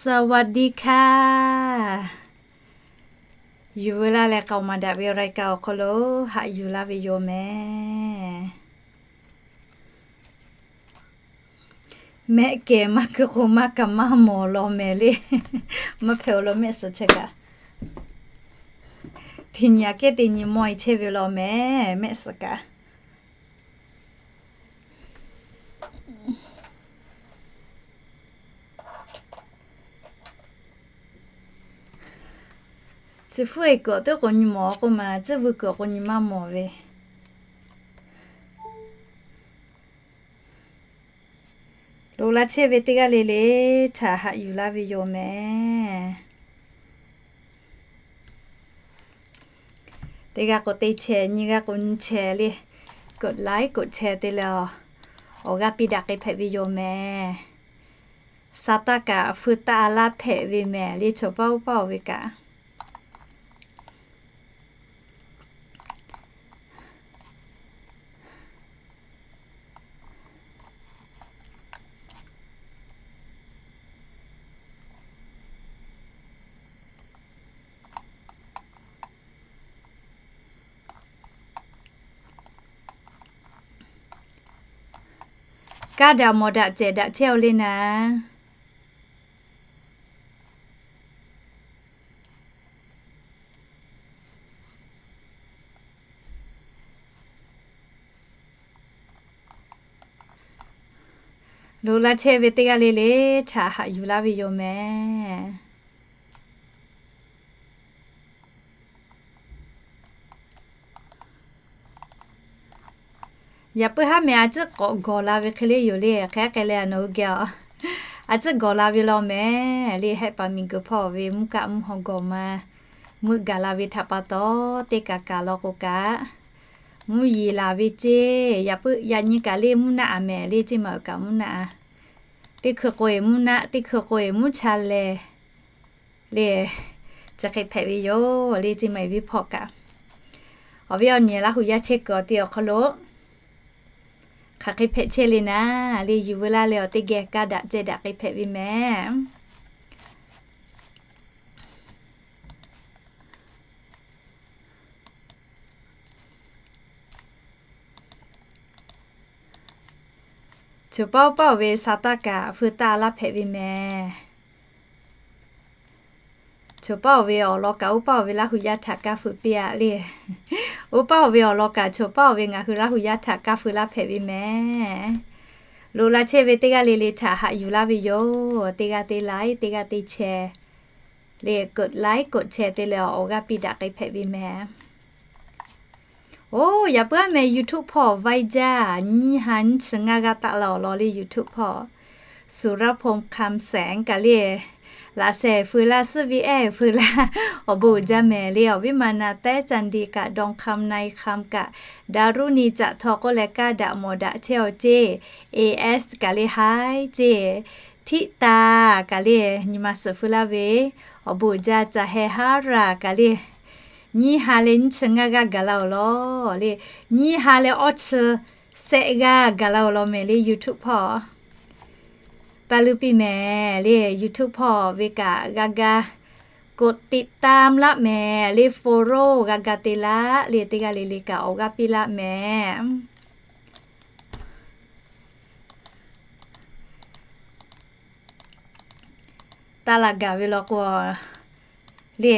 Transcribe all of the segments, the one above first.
สวัสดีค่ะ Yuˬ veu laˇ leh k'aoˍ maˍ daꞈ ve รายการ awˬ hk'aw lo haꞈ yuˬ laˇ ve yoˬ mehˍ. Mehˆ kehˬ maˇ keu k'o maˇ kaꞈ maˇ mawˬ law mehˍ le. Maˇ hpehꞈ-oˬ law mehˆ suhˍ chehˇ kaꞈ. Teˇ nyi aꞈ kehˉ teˇ nyi mawˇ-e chehˇ ve law mehˍ, mehˆ suhˍ kaꞈ. Chi hpfuhˇ-e kuiˬ awˬ teˇ k'o nyi mawˬ k'oˆ ma, tcuhˉ vuiˬ kuiˬ awˬ k'o nyi maˇ mawˬ ve. Loꞈ la chehˇ ve teˇ g'aˇ le le htaꞈ haꞈ yuˬ laˇ ve yoˬ mehˍ. Teˇ g'aˇ k'o teˇ chehˇ, nyiˇ g'aˇ k'o nyiˇ chehˇ le, กดไลค์ กดแชร์ te leh awˬ g'aˇ piˇ daꞈ k'ai hpehꞈ ve yoˬ mehˍ. Sa taˇ kaꞈ feu taˆ laˇ hpehꞈ ve mehˍ le, chaw paˆ oˇ paˆ-oˬ ve kaꞈ. Kaˇ daꞈ mawˬ daꞈ cehˬ daꞈ chehˇ-oˬ le naˍ. Loꞈ la chehˇ ve teˇ g'aˇ le le htaꞈ haꞈ yuˬ laˇ ve yoˬ mehˍ. Yaꞈ puiˉ haˉ mehˍ a ciˉ k'awꞈ gawˬ la ve hk'e le yoˬ le, hk'e k'ai leh a nawˬ hui geh a. A ciˉ gawˬ la ve law mehˍ le, hehˆ paˍ miˬ guiˬ hpawˇ ve mvuhˇ kaˆ mvuhˇ haw gawˬ ma meuˆ gaˬ la ve htaꞈ pa taw, teˇ kaˬ kaˬ law k'o kaꞈ mvuhˇ yeˬ laˬ ve ceˇ. Yaꞈ puiˉ yaꞈ nyi kaꞈ le mvuhˇ naˆ a mehˍ le, ceˇ maˬ-oˬ kaꞈ mvuhˇ naˆ a. Teˇ hkui k'o-e mvuhˇ naˆ, teˇ hkui k'o-e mvuhˇ cha lehˬ le, chi hk'e hpehꞈ ve yoˬ le, ceˇ maˬ-e ve hpawˇ kaꞈ. Awˬ viˉ awˬ nyi Laˇ huˍ yaˇ chehˇ kuiˬ awˬ ti awˬ hk'aw lo hk'aˬ hk'e hpehꞈ chehˇ le naˍ le, yuˬ veu laˇ leh awˬ teˇ geh kaˇ daꞈ cehˬ daꞈ k'ai hpehꞈ ve mehˍ. Choˬ paˆ oˇ paˆ-oˬ ve sa taˇ kaꞈ feu taˆ laˇ hpehꞈ ve mehˍ. Choˬ paˆ-oˬ ve awˬ lawn kaꞈ oˇ paˆ-oˬ ve Laˇ huˍ yaˇ htaꞈ kaˇ feu piˇ-a le. Oˇ paˆ-oˬ ve awˬ lawn kaꞈ choˬ paˆ-oˬ ve ngaˬ hui Laˇ huˍ yaˇ htaꞈ kaˇ feu laˇ hpehꞈ ve mehˍ. Loꞈ la chehˇ ve teˇ g'aˇ le le htaꞈ haꞈ yuˬ laˇ ve yoˬ. Teˇ g'aˇ teˇ like, teˇ g'aˇ teˇ share le, กดไลค์ กดแชร์ te leh awˬ g'aˇ piˇ daꞈ k'ai hpehꞈ ve mehˍ. Oˇ, yaꞈ puiˉ a mehˍ YouTube hpawˇ vaiˇ jaˇ, nyiˇ ha nyiˇ chi ngaˇ g'aˇ taˆ la awˬ lawn le YouTube hpawˇ. สุรพงษ์ คำแสง kaꞈ le, laꞈ shehˍ feu laˇ, suhˉ ve ehˉ feu laˇ, awˬ bon uiˍ jaˇ mehˍ le. Awˬ viˉ ma na tehˉ จันทร์ดี kaꞈ ดองคำ นายคำ kaꞈ ดารุณี caꞈ htaw k'oˆ leh kaˇ daꞈ mawˬ daꞈ chehˇ-oˬ ceˇ. AS kaꞈ le haiˉ ceˇ. Htiˆ taˍ kaꞈ le, nyi ma suhˍ feu laˇ ve, awˬ bon uiˍ jaˇ. Caˬ heh haˉ raˬ kaꞈ le, nyiˇ ha leh nyiˇ chi ngaˇ g'aˇ gaˬ la awˬ lawn le, nyiˇ ha leh awˇ chi shehˆ g'aˇ gaˬ la awˬ lawn mehˍ le YouTube hpawˇ. Taˇ luˇ piˇ mehˍ le, YouTube hpawˇ ve kaꞈ g'a ga กดติดตาม laˇ mehˍ le, follow g'a ga te laˇ le, teˇ g'aˇ le le kaꞈ awˬ g'aˇ piˇ laˇ mehˍ. Taˇ la gaˬ ve law k'o le,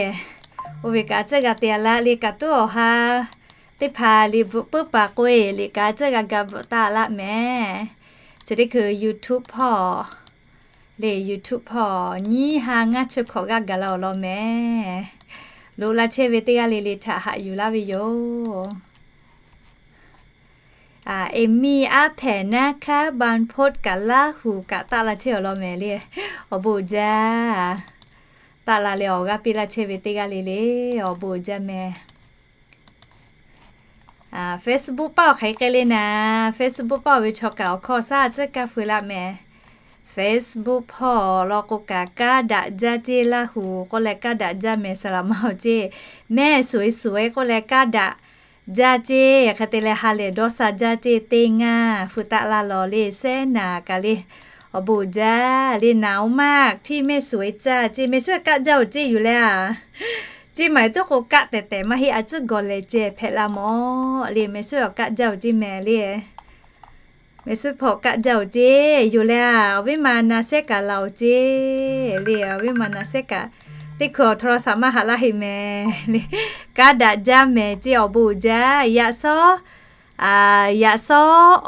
oˇ ve kaꞈ a ciˉ g'a te-a laˇ le, kaꞈ tuˉ awˬ ha teˇ hpaˍ liꞈ bvuhꞈ puiˉ paˍ k'oˆ-e, liꞈ kaꞈ a ciˉ g'a ga bvuhꞈ taˍ laˇ mehˍ. Chi teˇ hkui YouTube hpawˇ le, YouTube hpawˇ nyiˇ ha ngaˇ chi hkawꞈ g'aˇ gaˬ la awˬ lawn mehˍ. Loꞈ la chehˇ ve teˇ g'aˇ le le htaꞈ haꞈ yuˬ laˇ ve yoˬ. Emi aˉ hpehꞈ naˉ hkaˉ บรรพต kaꞈ Laˇ huˍ kaꞈ taˆ la chehˇ awˬ lawn mehˍ le. Awˬ bon uiˍ jaˇ. Taˆ la leh awˬ g'aˇ piˇ laˇ chehˇ ve teˇ g'aˇ le le, awˬ bon uiˍ jaˇ mehˍ. Facebook paˆ awˬ hk'aˬ hk'e k'ai le naˍ, Facebook paˆ oˇ ve chaw kaꞈ awˬ hkawˇ shaˉ a ciˉ kaˇ feu laˇ mehˍ. Facebook hpawˇ law k'o kaꞈ kaˇ daꞈ jaˇ ceˇ, Laˇ huˍ k'oˆ leh kaˇ daꞈ jaˇ mehˍ, saˍ laꞈ ma awˬ ceˇ, mehˆ suˍ-e suˍ-e k'oˆ leh kaˇ daꞈ jaˇ ceˇ, hk'e te leh ha lehˬ dawˇ sha jaˇ ceˇ, teˇ ngaˇ feu taˆ laˇ lawˬ le, shehˉ naˍ kaꞈ le, Awˬ bon uiˍ jaˇ le, หนาวมากที่แม่สวย caˇ ceˇ, แม่สวย kaˆ jaˇ-oˬ ceˇ yuˬ leh a. Ceˇ maˬ tuˉ k'o kaˆ tehˬ tehˬ maˇ heˆ, a tcuhˉ gawˬ lehˬ ceh hpehꞈ la mawˬ le, แม่สวย awˬ kaˆ jaˇ-oˬ ceˇ mehˍ le. แม่สวย hpawˇ kaˆ jaˇ-oˬ ceˇ yuˬ leh a, awˬ viˉ ma na sehˉ kaꞈ laˬ-oˬ ceˇ le, awˬ viˉ ma na sehˉ kaꞈ. Teˇ hkui awˬ โทรศัพท์ maˇ haꞈ laˇ heˆ mehˍ le, kaˆ daꞈ jaˇ mehˍ ceˇ. Awˬ bon uiˍ jaˇ. Yaꞈ sawˉ, yaꞈ sawˉ,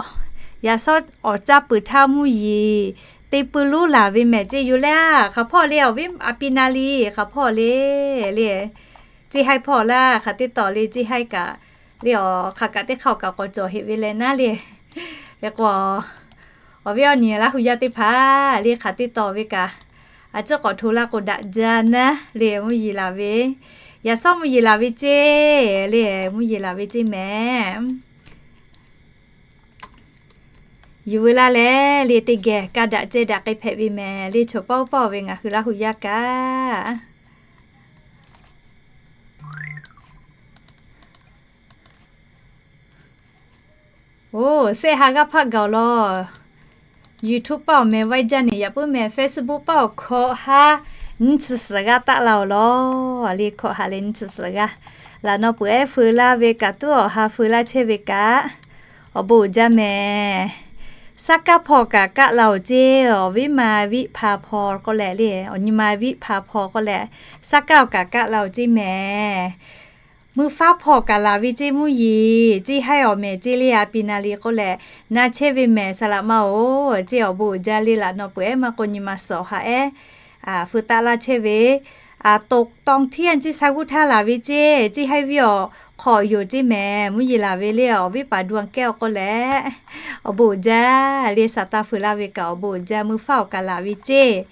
yaꞈ sawˉ awˬ caˇ peuˬ htaˇ mvuhˇ yeˬ te pui lonˉ laˬ ve mehˍ ceˇ yuˬ leh a. Hk'aˬ hpawˇ le, awˬ viˉ a pi na le, hk'aˬ hpawˇ le le. Ceˇ haiˇ hpawˇ laˇ, hk'aˬ teˇ tawˍ le, ceˇ haiˇ kaꞈ le, awˬ hk'aˬ kaꞈ teˇ hk'aˇ awˬ kaꞈ k'awꞈ cawˬ heꞈ ve leh naˉ le. Hk'e k'o, awˬ viˉ awˬ nyi Laˇ hu yaˇ teˇ hpaˍ le, hk'aˬ teˇ tawˍ ve kaꞈ, a ciˉ k'awꞈ hto laˇ k'o daꞈ jaˇ naˉ le, mvuhˇ yeˬ laˬ ve. Yaꞈ sawˉ mvuhˇ yeˬ laˬ ve ceˇ le, mvuhˇ yeˬ laˬ ve ceˇ mehˍ. Yuˬ veu laˇ leh le, teˇ geh kaˆ daꞈ ceh daꞈ k'ai hpehꞈ ve mehˍ le, chaw pawˆ pawˆ ve ngaˬ hui Laˇ hu yaˇ kaꞈ. Oˬ, sehˆ ha g'aˇ hpaˆ gaˬ-oˬ law. YouTube paˆ awˬ meh vaiˇ jaˇ ne, yaꞈ puiˉ meh Facebook paˆ awˬ hkawꞈ ha nyiˇ chi suhˍ g'aˇ taˆ la-oˬ law. Le hkawꞈ ha leh nyiˇ chi suhˍ g'aˇ. Laꞈ naw peuˬ ehˉ feu laˇ ve kaꞈ tuˉ awˬ ha feu laˇ chehˇ ve kaꞈ, awˬ bon uiˍ jaˇ mehˍ. Saˉ kaˆ hpawˇ kaꞈ kaˆ la-oˬ ceˇ, awˬ viˉ ma viˆ hpa hpawˇ k'oˆ leh le, awˬ nyi ma viˆ hpa hpawˇ k'oˆ leh, saˉ kaˆ awˬ kaꞈ kaˆ la-oˬ ceˇ mehˍ. Mvuhˇ faˉ hpawˇ kaꞈ laˬ ve ceˇ mvuhˇ yeˬ, ceˇ haiˇ awˬ mehˍ ceˇ le, a pi na le k'oˆ leh, na chehˇ ve mehˍ saˍ laꞈ ma-oˬ ceˇ. Awˬ bon uiˍ jaˇ le, laꞈ naw peuˬ ehˉ maˇ k'o nyi ma suhˍ awˬ ha ehˉ feu taˆ laˇ chehˇ ve, to tawˇ htiˇ a ciˇ sha g'uˇ htaˇ laˬ ve ceˇ, ceˇ haiˇ viˉ awˬ hk'aw yoˬ ceˇ mehˍ, mvuhˇ yeˬ laˬ ve le, awˬ viˉ paˍ du-a kehˉ-oˬ k'oˆ leh, awˬ bon uiˍ jaˇ le, saˍ taˇ feu laˇ ve kaꞈ awˬ bon uiˍ jaˇ, mvuhˇ faˉ awˬ kaꞈ laˬ ve ceˇ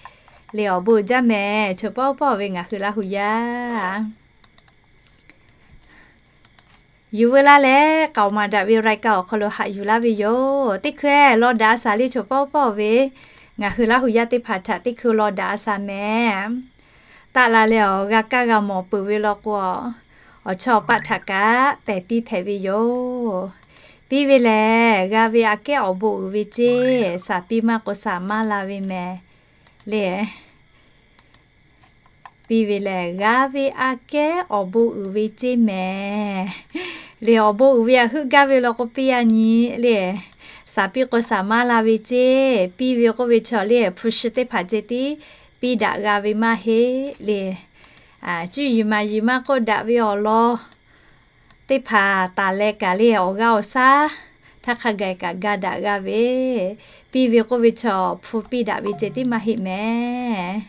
le, awˬ bon uiˍ jaˇ mehˍ, chaw pawˆ pawˆ ve ngaˬ hui Laˇ hu yaˇ. Yuˬ veu laˇ leh, k'aoˍ maˍ daꞈ ve รายการ awˬ hk'aw lo haꞈ yuˬ laˇ ve yoˬ. Teˇ hkui ehˉ law daꞈ a shaˍ le, chaw pawˆ pawˆ ve ngaˬ hui Laˇ hu yaˇ teˇ hpaˍ htaꞈ teˇ hkui law daꞈ a shaˍ mehˍ. Taˆ la leh awˬ g'a kaˇ g'a mawˬ peuˬ ve law k'o, awˬ chawˇ awˬ paˆ htaꞈ kaꞈ tehˬ piˇ hpehꞈ ve yoˬ. Piˇ ve lehˬ, g'a ve aꞈ kehˉ awˬ bon uiˍ ve ceˇ, shaˍ piˇ maˇ k'o shaˍ maˇ la ve mehˍ le. Piˇ ve lehˬ, g'a ve aꞈ kehˉ awˬ bon uiˍ ve ceˇ mehˍ le. Awˬ bon uiˍ ve aꞈ heuˆ gaˇ ve law k'o piˇ a nyi le. Shaˍ piˇ k'o shaˍ maˇ la ve ceˇ. Piˇ ve k'oˆ ve chaw le, hpu shi teˇ hpaˍ ceh tiˉ piˇ daꞈ g'a ve maˇ heˆ le. Cuˇ yiˍ maˍ yiˍ maˇ k'oˆ, daꞈ ve awˬ lawn teˇ hpaˍ taˍ leh kaꞈ le, awˬ g'aˇ awˬ shaˉ htaˇ hk'a gaˬ kaꞈ ga daꞈ g'a ve. Piˇ ve k'oˆ ve chaw hpu piˇ daꞈ ve ceh tiˉ maˇ heˆ mehˍ.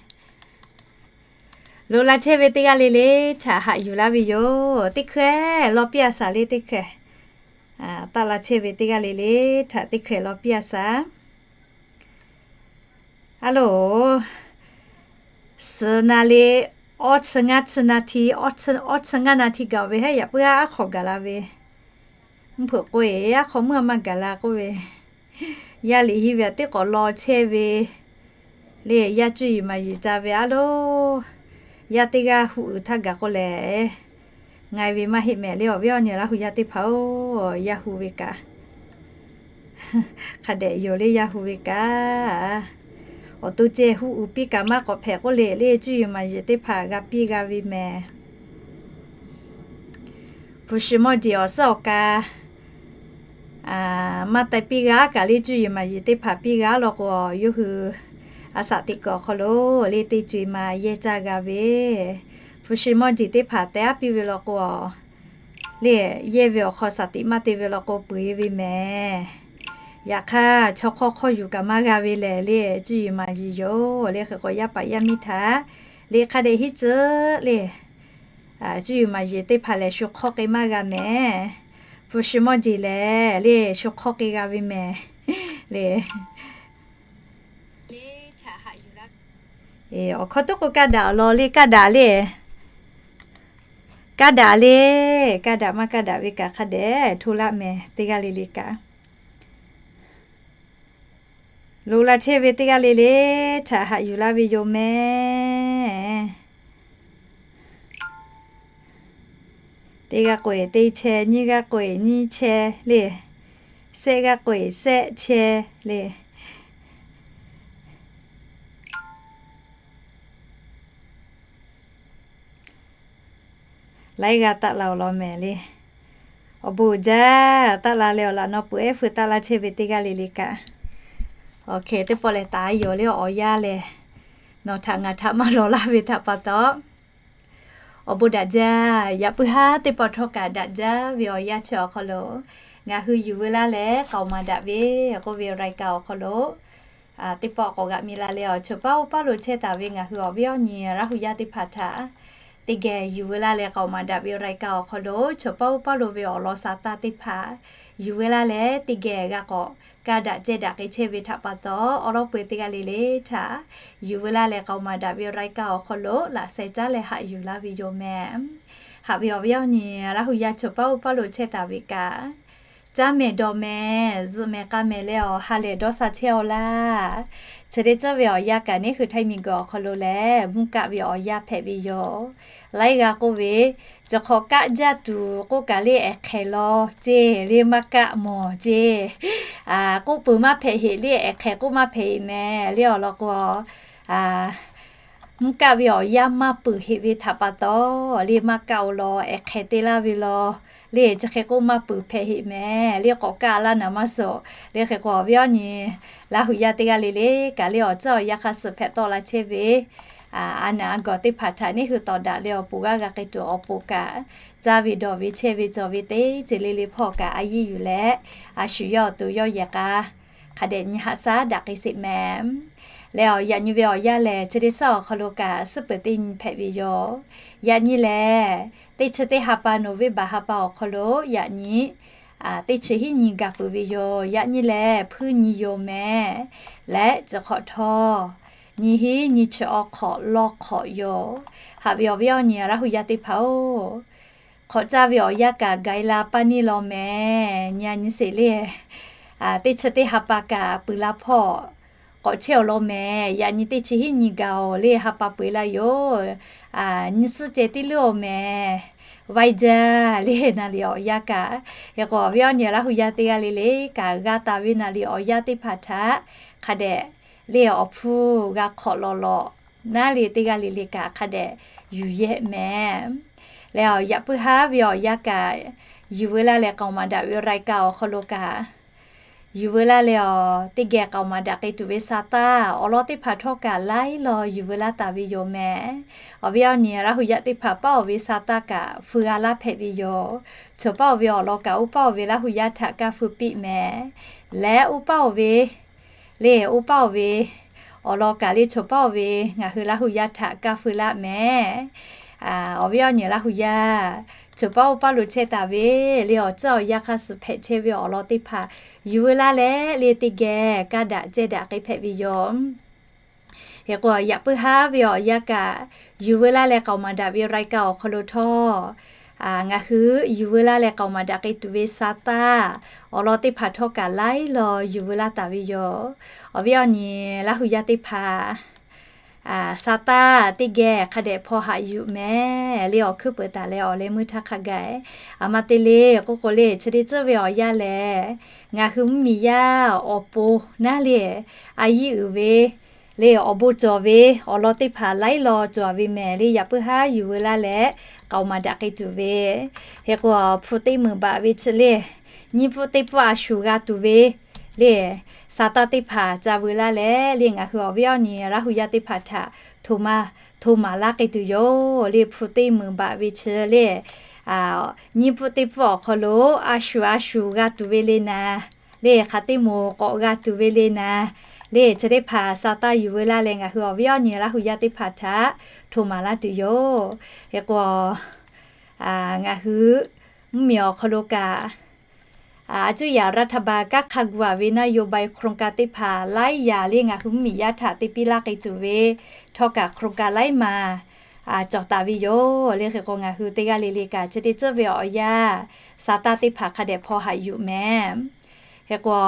Loꞈ la chehˇ ve teˇ g'aˇ le le htaꞈ haꞈ yuˬ laˇ ve yoˬ. Teˇ hkui ehˉ law piˇ a shaˍ le, teˇ hkui taˆ la chehˇ ve teˇ g'aˇ le le htaꞈ teˇ hkui law piˇ a shaˍ. A loˬ, suhˍ na le, awˇ chi ngaˇ chi na hti, awˇ chi ngaˇ na hti gaˬ ve hehˉ, yaꞈ puiˉ aˉ hk'awꞈ gaˬ la ve. Mvuhˇ hpeuꞈ k'oˆ-e, aˉ hk'awꞈ meuˇ maˇ gaˬ la k'oˆ ve, yaˇ liꞈ henˇ ve aꞈ teˇ k'awꞈ law chehˇ ve le. Yaˇ cuˇ yiˍ maˍ yiˍ ca ve a loˬ, yaˇ teˇ g'aˇ huˆ uiˍ htaˇ gaˬ k'oˆ lehˬ, nga ve maˇ heˆ mehˍ le. Awˬ viˉ awˬ nyi Laˇ hu yaˇ teˇ hpaˍ-oˬ, yaˇ hu ve kaꞈ hk'a dehꞈ yoˬ le, yaˇ hu ve kaꞈ. Awˬ to ceh huˆ uiˍ piˇ kaꞈ maˇ k'awꞈ hpehꞈ k'oˆ le le, cuˇ yiˍ maˍ yiˍ teˇ hpaˍ g'a piˇ g'a ve mehˍ. Hpu shi mawˇ jeˬ awˬ suhˉ awˬ ka maˇ taiˍ piˇ g'a kaꞈ le, cuˇ yiˍ maˍ yiˍ teˇ hpaˍ piˇ g'a law k'o, yawˇ hui a shaꞈ teꞈ kuiˬ awˬ hk'aw lo le teˇ co-e ma yehˇ caˇ g'a ve. Hpu shi mawˇ jeˬ teˇ hpaˍ teh aˉ piˇ ve law k'o, le yehˇ ve awˬ hk'aw shaˍ tiꞈ maˇ te ve law k'o peuˬ-e ve mehˍ. Yaꞈ hk'aˇ, chaw hk'awˇ hk'awˇ yuˬ kaꞈ maˇ g'a ve lehˬ le, cuˇ yiˍ maˍ yiˍ yoˬ le. Hk'e k'o, yaˇ paˍ yaˇ miˇ htaꞈ le hk'a dehꞈ hiˉ tcuhˉ le. Cuˇ yiˍ maˍ yiˍ teˇ hpaˍ lehˬ, shu hk'awˇ k'ai maˇ g'a mehˍ. Hpu shi mawˇ jeˬ lehˬ le, shu hk'awˇ k'ai g'a ve mehˍ le. Awˬ hkawˇ tuˉ k'o kaˇ daꞈ awˬ lawn le, kaˇ daꞈ le. Kaˇ daꞈ le, kaˇ daꞈ maˇ kaˇ daꞈ ve kaꞈ hk'a dehꞈ hto laˇ mehˍ, teˇ g'aˇ le le kaꞈ. Loꞈ la chehˇ ve teˇ g'aˇ le le htaꞈ haꞈ yuˬ laˇ ve yoˬ mehˍ. Teˇ g'aˇ k'oꞈ-e teˇ chehˇ, nyiˇ g'aˇ k'oꞈ-e nyiˇ chehˇ le, shehˆ g'aˇ k'oꞈ-e shehˆ chehˇ le. Laiˉ g'aˇ taˆ la-oˬ law mehˍ le. Awˬ bon jaˇ, taˆ la leh awˬ laꞈ naw peuˬ ehˉ feu taˆ laˇ chehˇ ve teˇ g'aˇ le le kaꞈ, awˬ hkeh teˇ pawˆ lehˬ taˍ yoˬ le awˬ yanˇ lehˬ, nawˬ htaꞈ ngaˬ htaꞈ maˇ lawˬ laˇ ve htaꞈ pa taw, awˬ bon daꞈ jaˇ. Yaꞈ puiˉ haˉ teˇ pawˆ htawˇ kaꞈ daꞈ jaˇ ve awˬ yanˇ chi awˬ hk'aw lo ngaˬ hui yuˬ veu laˇ leh k'aoˍ maˍ daꞈ ve k'oˆ ve รายการ awˬ hk'aw lo teˇ pawˆ k'awꞈ g'aꞈ mi la leh awˬ chawˬ paˇ oˇ paˇ lo chehˇ taˍ ve ngaˬ hui awˬ viˉ awˬ nyi Laˇ hu yaˇ teˇ hpaˍ htaꞈ teˇ geh yuˬ veu laˇ leh k'aoˍ maˍ daꞈ ve รายการ awˬ hk'aw lo chawˬ paˇ oˇ paˇ lo ve awˬ lawn sa taˇ teˇ hpaˍ yuˬ veu laˇ leh teˇ geh g'a k'awꞈ kaˇ daꞈ cehˇ daꞈ k'ai chehˇ ve htaꞈ pa taw, awˉ lawˉ peu teˇ g'aˇ le le htaꞈ yuˬ veu laˇ leh k'aoˍ maˍ daꞈ ve รายการ awˬ hk'aw lo laꞈ sheh caˉ leh haꞈ yuˬ laˇ ve yoˬ mehˍ. Haꞈ ve awˬ viˉ awˬ nyi Laˇ hu yaˇ chawˬ paˇ oˇ paˇ lo chehˇ taˍ ve kaꞈ, caˇ mehˍ dawˬ mehˍ zuhꞈ mehˍ k'a mehˍ leh awˬ ha lehˬ dawˇ sha chehˇ-aw laˇ. Chi teˇ ceuˬ ve awˬ yanˇ kaꞈ neˇ hui Htaiˇ miˬguiˬ awˬ hk'aw lo lehˬ mvuhˇ kaˆ ve awˬ yanˇ hpehꞈ ve yoˬ. Laiˉ g'aˇ k'oˆ ve, chi hk'awꞈ kaˆ jaˇ tuˬ k'oˆ kaꞈ le ehˍ hk'ehˍ law ceˇ le maˇ kaˆ mawˬ ceˇ. K'oˆ peuˬ maˇ hpehꞈ heꞈ le ehˍ hk'ehˍ k'oˆ maˇ hpehꞈ heꞈ mehˍ le awˬ lawn k'o, mvuhˇ kaˆ ve awˬ yanˇ maˇ peuˬ heꞈ ve htaꞈ pa taw, le maˇ kaˆ-oˬ law ehˍ hk'ehˍ te laˇ ve law, le chi hk'e k'oˆ maˇ peuˬ hpehꞈ heꞈ mehˍ le k'awꞈ kaˆ laˇ naˍ maˇ suhˍ. Le hk'e k'o awˬ viˉ awˬ nyi Laˇ hu yaˇ teˇ g'aˇ le le kaꞈ le awˬ ceuˬ awˬ yanˇ hk'aˇ suh hpehꞈ tawˆ la chehˇ ve a naˬ a gawˬ teˇ hpaˍ htaꞈ neˇ hui tawˍ daꞈ leh awˬ pon g'aˇ g'a k'ai tuˬ awˬ pon kaꞈ, caˇ ve dawˬ ve chehˇ ve cawˬ ve teˇ ceuˬ le le hpawˇ kaꞈ a yiˇ yuˬ leh, a shu yawˇ awˬ to yawˇ yehˬ k'a hk'a dehꞈ nyi haꞈ shaˉ daꞈ k'ai sheˍ mehˍ. Leh awˬ yaꞈ nyi ve awˬ yanˇ lehˬ, chi teˇ shaˉ awˬ hk'aw lo kaꞈ suhˉ peuˬ teˇ nyi hpehꞈ ve yoˬ. Yaꞈ nyi lehˬ, teˇ chi teˇ ha pa November ha pa awˬ hk'aw lo yaꞈ nyi teˇ chi hiˉ nyi gaˬ peuˬ ve yoˬ. Yaꞈ nyi lehˬ hpuiˇ nyi yoˬ mehˍ. Leh chi hk'awꞈ htawˇ, nyi hiˉ nyi chi awˬ hk'awꞈ lawˇ hk'awꞈ yoˬ. Haꞈ ve awˬ viˉ awˬ nyi Laˇ hu yaˇ teˇ hpaˍ-oˬ, hk'awꞈ caˇ ve awˬ yanˇ kaꞈ gaˬ-e la paˇ neˇ law mehˍ. Nyi a nyi sheˍ le, teˇ chi teˇ ha pa kaꞈ peuˬ la hpawˇ k'awꞈ chehˇ-aw law mehˍ. Yaꞈ nyi teˇ chi hiˉ nyi gaˬ-oˬ le ha pa peuˬ-e la yoˬ. Nyi suhˉ ceh tiˉ leuˉ-aw mehˍ. Vaiˇ jaˇ le naˍ liꞈ awˬ yanˇ kaꞈ. Hk'e k'o awˬ viˉ awˬ nyi Laˇ hu yaˇ teˇ g'aˇ le le kaꞈ g'a taˍ ve naˍ liꞈ awˬ yanˇ teˇ hpaˍ htaꞈ hk'a dehꞈ le awˬ hpfuhˇ g'a hk'awꞈ lawˬ lawˬ naˉ le teˇ g'aˇ le le kaꞈ hk'a dehꞈ yuˬ yehˆ mehˍ. Leh awˬ yaꞈ puiˉ haˉ ve awˬ yanˇ kaꞈ yuˬ veu laˇ leh k'aoˍ maˍ daꞈ ve รายการ awˬ hk'aw lo kaꞈ yuˬ veu laˇ leh awˬ teˇ geh k'aoˍ maˍ daꞈ k'ai tuˬ ve sa taˇ awˬ lawn teˇ hpaˍ htawˇ kaꞈ laiˉ law yuˬ veu laˇ taˍ ve yoˬ mehˍ. Awˬ viˉ awˬ nyi Laˇ hu yaˇ teˇ hpaˍ paˇ-oˬ ve sa taˇ kaꞈ feu g'a laˇ hpehꞈ ve yoˬ. Chaw paˇ-oˬ ve awˬ lawn kaꞈ oˇ paˇ-oˬ ve Laˇ hu yaˇ htaꞈ kaˇ feu piˇ mehˍ. Leh oˇ paˇ-oˬ ve le oˇ paˇ-oˬ ve awˬ lawn kaꞈ le chaw paˇ-oˬ ve ngaˬ hui Laˇ hu yaˇ htaꞈ kaˇ feu laˇ mehˍ. Awˬ viˉ awˬ nyi Laˇ hu yaˇ, chaw paˇ oˇ paˇ lo chehˇ taˍ ve le awˬ ceuˬ awˬ yanˇ hk'aˇ suh hpehꞈ chehˇ ve awˬ lawn teˇ hpaˍ yuˬ veu laˇ leh le teˇ geh kaˇ daꞈ cehˇ daꞈ k'ai hpehꞈ ve yoˬ. Hk'e k'o yaꞈ puiˉ haˉ ve awˬ yanˇ kaꞈ yuˬ veu laˇ leh k'aoˍ maˍ daꞈ ve รายการ awˬ hk'aw lo htawˇ, ngaˬ hui yuˬ veu laˇ leh k'aoˍ maˍ daꞈ k'ai tuˬ ve sa taˇ awˬ lawn teˇ hpaˍ htawˇ kaꞈ laiˉ law yuˬ veu laˇ taˍ ve yoˬ. Awˬ viˉ awˬ nyi Laˇ hu yaˇ teˇ hpaˍ, sa taˇ teˇ geh hk'a dehꞈ hpaw haꞈ yuˬ mehˍ le awˬ hkuiˉ peuˬ taˍ leh awˬ leh meuˇ htaˇ hk'a gaˬ. Aˬ ma te le k'oˆ k'o le chi teˇ ceuˬ ve awˬ yanˇ lehˬ, ngaˬ hui mvuhˇmiˬ yaˇ awˬ pon naˉ le a yiˇ uiˍ ve le awˬ bon cawˬ ve awˬ lawn teˇ hpaˍ laiˉ law cawˬ ve mehˍ le yaꞈ puiˉ haˉ yuˬ veu laˇ leh k'aoˍ maˍ daꞈ k'ai tuˬ ve. Hk'e k'o hpu teˇ meunˍ baꞈ ve chi le nyiˇ pfuhˆ teˇ pfuhˆ a shu g'a tuˬ ve le sa taˇ teˇ hpaˍ ca veu laˇ leh le ngaˬ hui awˬ viˉ awˬ nyi Laˇ hu yaˇ teˇ hpaˍ htaꞈ hto maˍ, hto maˍ laˇ k'ai tuˬ yoˬ le hpu teˇ meunˍ baꞈ ve chi le nyiˇ pfuhˆ teˇ pfuhˆ awˬ hk'aw lo a shu a shu g'a tuˬ ve le naˍ le hk'aˬ teˇ moˍ k'awꞈ g'a tuˬ ve le naˍ le chi teˇ hpaˍ sa taˇ yuˬ veu laˇ leh ngaˬ hui awˬ viˉ awˬ nyi Laˇ hu yaˇ teˇ hpaˍ htaꞈ hto maˍ laˇ tuˬ yoˬ. Hk'e k'o ngaˬ hui mvuhˇmiˬ awˬ hk'aw lo kaꞈ a cuˇ yaꞈ รัฐบาล kaˇ hk'a gu-a ve นโยบาย โครงการ teˇ hpaˍ laiˉ yaꞈ le ngaˬ hui mvuhˇmiˬ yaˇ htaꞈ te piˇ laˇ k'ai tuˬ ve htawˇ kaꞈ โครงการ laiˉ ma cawˬ taˍ ve yoˬ le. Hk'e k'o ngaˬ hui teˇ g'aˇ le le kaꞈ chi teˇ ceuˬ ve awˬ yanˇ sa taˇ teˇ hpaˍ hk'a dehꞈ hpaw haꞈ yuˬ mehˍ. Hk'e k'o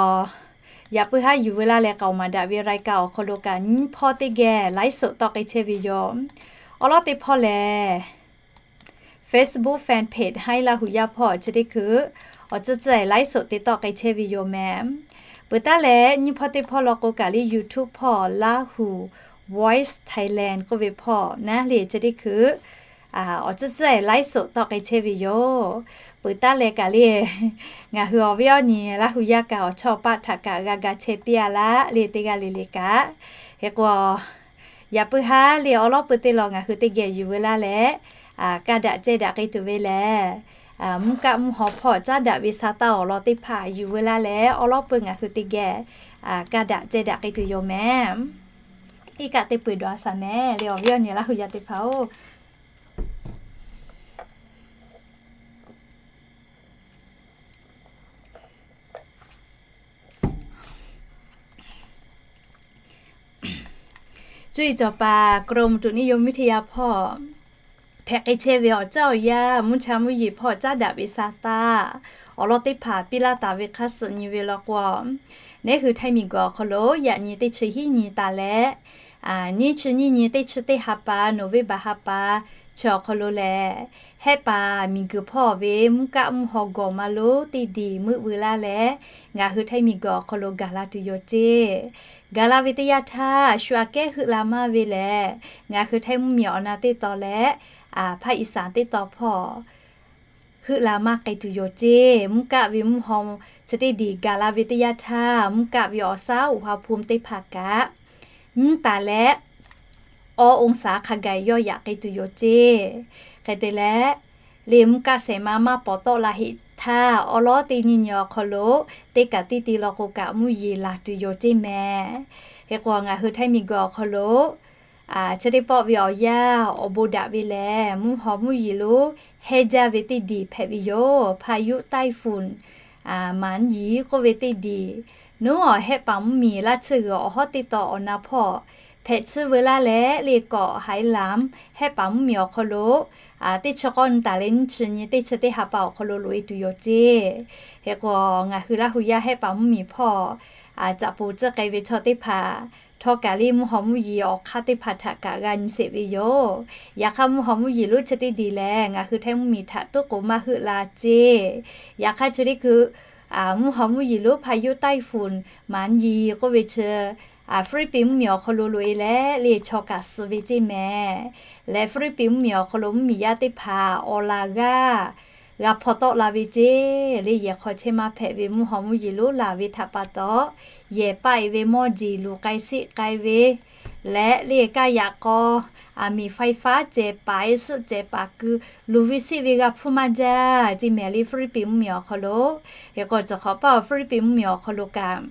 yaꞈ puiˉ haˉ yuˬ veu laˇ leh k'aoˍ maˍ daꞈ ve รายการ awˬ hk'aw lo kaꞈ nyiˇ hpawˇ teˇ geh ไลฟ์สด tawˆ k'ai chehˇ ve yoˬ. Awˬ lawn teˇ hpawˇ lehˬ Facebook fan page Htaiˇ Laˇ hu yaˇ hpawˇ chi teˇ hkui awˬ ceuˬ ceuˬ ไลฟ์สด te tawˆ k'ai chehˇ ve yoˬ mehˍ. Peuˬ taˉ leh nyiˇ hpawˇ teˇ hpawˇ law k'o kaꞈ le YouTube hpawˇ Lahu Voice Thailand k'oˆ ve hpawˇ naˉ le chi teˇ hkui awˬ tcuhˉ tcuhˉ eˬ ไลฟ์สด tawˆ k'ai chehˇ ve yoˬ. Peuˬ taˉ leh kaꞈ le, ngaˬ hui awˬ viˉ awˬ nyi Laˇ hu yaˇ kaꞈ awˬ chawˇ awˬ paˆ htaꞈ kaꞈ g'a ga chehˇ piˇ a laˇ le teˇ g'aˇ le le kaꞈ. Hk'e k'o, yaꞈ puiˉ haˉ le awˉ lawˉ pui teˇ law ngaˬ hui teˇ geh yuˬ veu laˇ leh, kaˇ daꞈ ceh daꞈ k'ai tuˬ ve lehˬ, mvuhˇ kaˆ mvuhˇ haw hpawˇ caˉ daꞈ ve sa taˇ awˬ lawn teˇ hpaˍ yuˬ veu laˇ leh awˉ lawˉ pui ngaˬ hui teˇ geh kaˇ daꞈ ceh daꞈ k'ai tuˬ yoˬ mehˍ. Iˉ kaˆ teˇ peu eˬ dawˬ a shaˍ mehˍ le awˬ viˉ awˬ nyi Laˇ hu yaˇ teˇ hpaˍ-oˬ. Cuˇ yiˍ cawˬ paˍ กรมอุตุนิยมวิทยา hpawˇ hpehꞈ k'ai chehˇ ve awˬ caˉ awˬ yaˇ mvuhˇ cha mvuhˇ yeˬ hpawˇ caˉ daꞈ ve sa taˇ awˬ lawn teˇ hpaˍ piˇ laˇ taˍ ve hk'a suhˍ nyi ve law k'o, neˉ hui Htaiˇ miˬguiˬ awˬ hk'aw lo yaꞈ nyi teˇ chi hiˉ nyi taˍ leh, nyiˇ chi nyiˇ nyi teˇ chi teˇ ha pa November ha pa chi awˬ hk'aw lo lehˬ, Hehˆ paˍ miˬguiˬ hpawˇ ve mvuhˇ kaˆ mvuhˇ haw gawˬ ma lonˉ teˇ diˬ meuˆ veu laˇ leh, ngaˬ hui Htaiˇ miˬguiˬ awˬ hk'aw lo gaˬ la tuˬ yoˬ ceˇ. Gaˬ la ve teˇ yanˇ htaˇ shu aꞈ kehˉ heuˆ la maˇ ve lehˬ, ngaˬ hui Htaiˇ mvuhˇmiˬ awˬ na teˇ taw leh ภาคอีสาน teˇ taw hpawˇ heuˆ la maˇ k'ai tuˬ yoˬ ceˇ. Mvuhˇ kaˆ ve mvuhˇ haw chi teˇ diˬ gaˬ la ve teˇ yanˇ htaˇ, mvuhˇ kaˆ ve awˬ shaˉ อุณหภูมิ teˇ hpaˍ kaꞈ nyiˇ taˍ leh awˇ องศา hk'a gaˬ yawˇ yaꞈ k'ai tuˬ yoˬ ceˇ. Hk'e te leh, le mvuhˇ kaˆ shehˍ ma maˇ pawˍ tawˆ la heˆ htaˇ, awˉ lawˉ teˇ nyiˇ nyi awˬ hk'aw lo teˇ kaꞈ teˇ ti law k'o kaꞈ mvuhˇ yeˬ laˬ tuˬ yoˬ ceˇ mehˍ. Hk'e k'o, ngaˬ hui Htaiˇ miˬguiˬ awˬ hk'aw lo chi teˇ pawˆ ve awˬ yanˇ awˬ bon daꞈ ve lehˬ, mvuhˇ haw mvuhˇ yeˬ lonˉ hehnˇ jaˇ ve teˇ diˬ hpehꞈ ve yoˬ. พายุไต้ฝุ่น Mangyi k'oˆ ve teˇ diˬ, nawˬ awˬ Hehˆ paˍ mvuhˇmiˬ laˇ tsuhˇ g'uiˬ awˬ hawˉ teˇ taw awˬ na hpawˇ hpehꞈ tsuhˇ veu laˇ leh, le kawꞈ Haiˍ lamˍ Hehˆ paˍ mvuhˇmiˬ awˬ hk'aw lo teˇ chi k'awˇ nyi taˍ leh nyiˇ chi nyi teˇ chi teˇ ha pa awˬ hk'aw lo loꞈ-e tuˬ yoˬ ceˇ. Hk'e k'o, ngaˬ hui Laˇ hu yaˇ Hehˆ paˍ mvuhˇmiˬ hpawˇ caꞈ poˍ tcuhˉ k'ai ve chaw teˇ hpaˍ htawˇ kaꞈ le mvuhˇ haw mvuhˇ yeˬ awˬ hk'aˇ teˇ hpaˍ htaꞈ kaꞈ g'a nyi sheˍ ve yoˬ. Yaꞈ hk'aˇ, mvuhˇ haw mvuhˇ yeˬ lonˉ chi teˇ diˬ lehˬ, ngaˬ hui Htaiˇ mvuhˇmiˬ htaꞈ toˉ k'oˍ maˇ heuˆ la ceˇ. Yaꞈ hk'aˇ, chi teˇ hkui mvuhˇ haw mvuhˇ yeˬ lonˉ พายุไต้ฝุ่น Mangyi k'oˆ ve chi Hpiˇliˇpiˆ mvuhˇmiˬ awˬ hk'aw lo loꞈ-e leh le chaw kaꞈ suh ve ceˇ mehˍ. Leh Hpiˇliˇpiˆ mvuhˇmiˬ awˬ hk'aw lo mvuhˇmiˬ yaˇ teˇ hpaˍ awˬ laˬ g'aˇ g'a hpaw tawˆ la ve ceˇ. Le yehˬ hk'aw chehˇ maˇ hpehꞈ ve mvuhˇ haw mvuhˇ yeˬ lonˉ laˬ ve htaꞈ pa taw, yehˬ paˆ-e ve mawˇ jeˬ luˬ k'ai sheˆ k'ai ve leh, le kaˇ yaꞈ k'aw aˬ miˍ ไฟฟ้า cehˬ paˍ-e suhˆ cehˬ paˍ ku luˬ ve sheˆ ve g'a hpfuhˇ maˇ jaˇ ceˇ mehˍ le Hpiˇliˇpiˆ mvuhˇmiˬ awˬ hk'aw lo. Hk'e k'o, cawˬ hk'awꞈ paˇ awˬ Hpiˇliˇpiˆ mvuhˇmiˬ awˬ hk'aw lo kaꞈ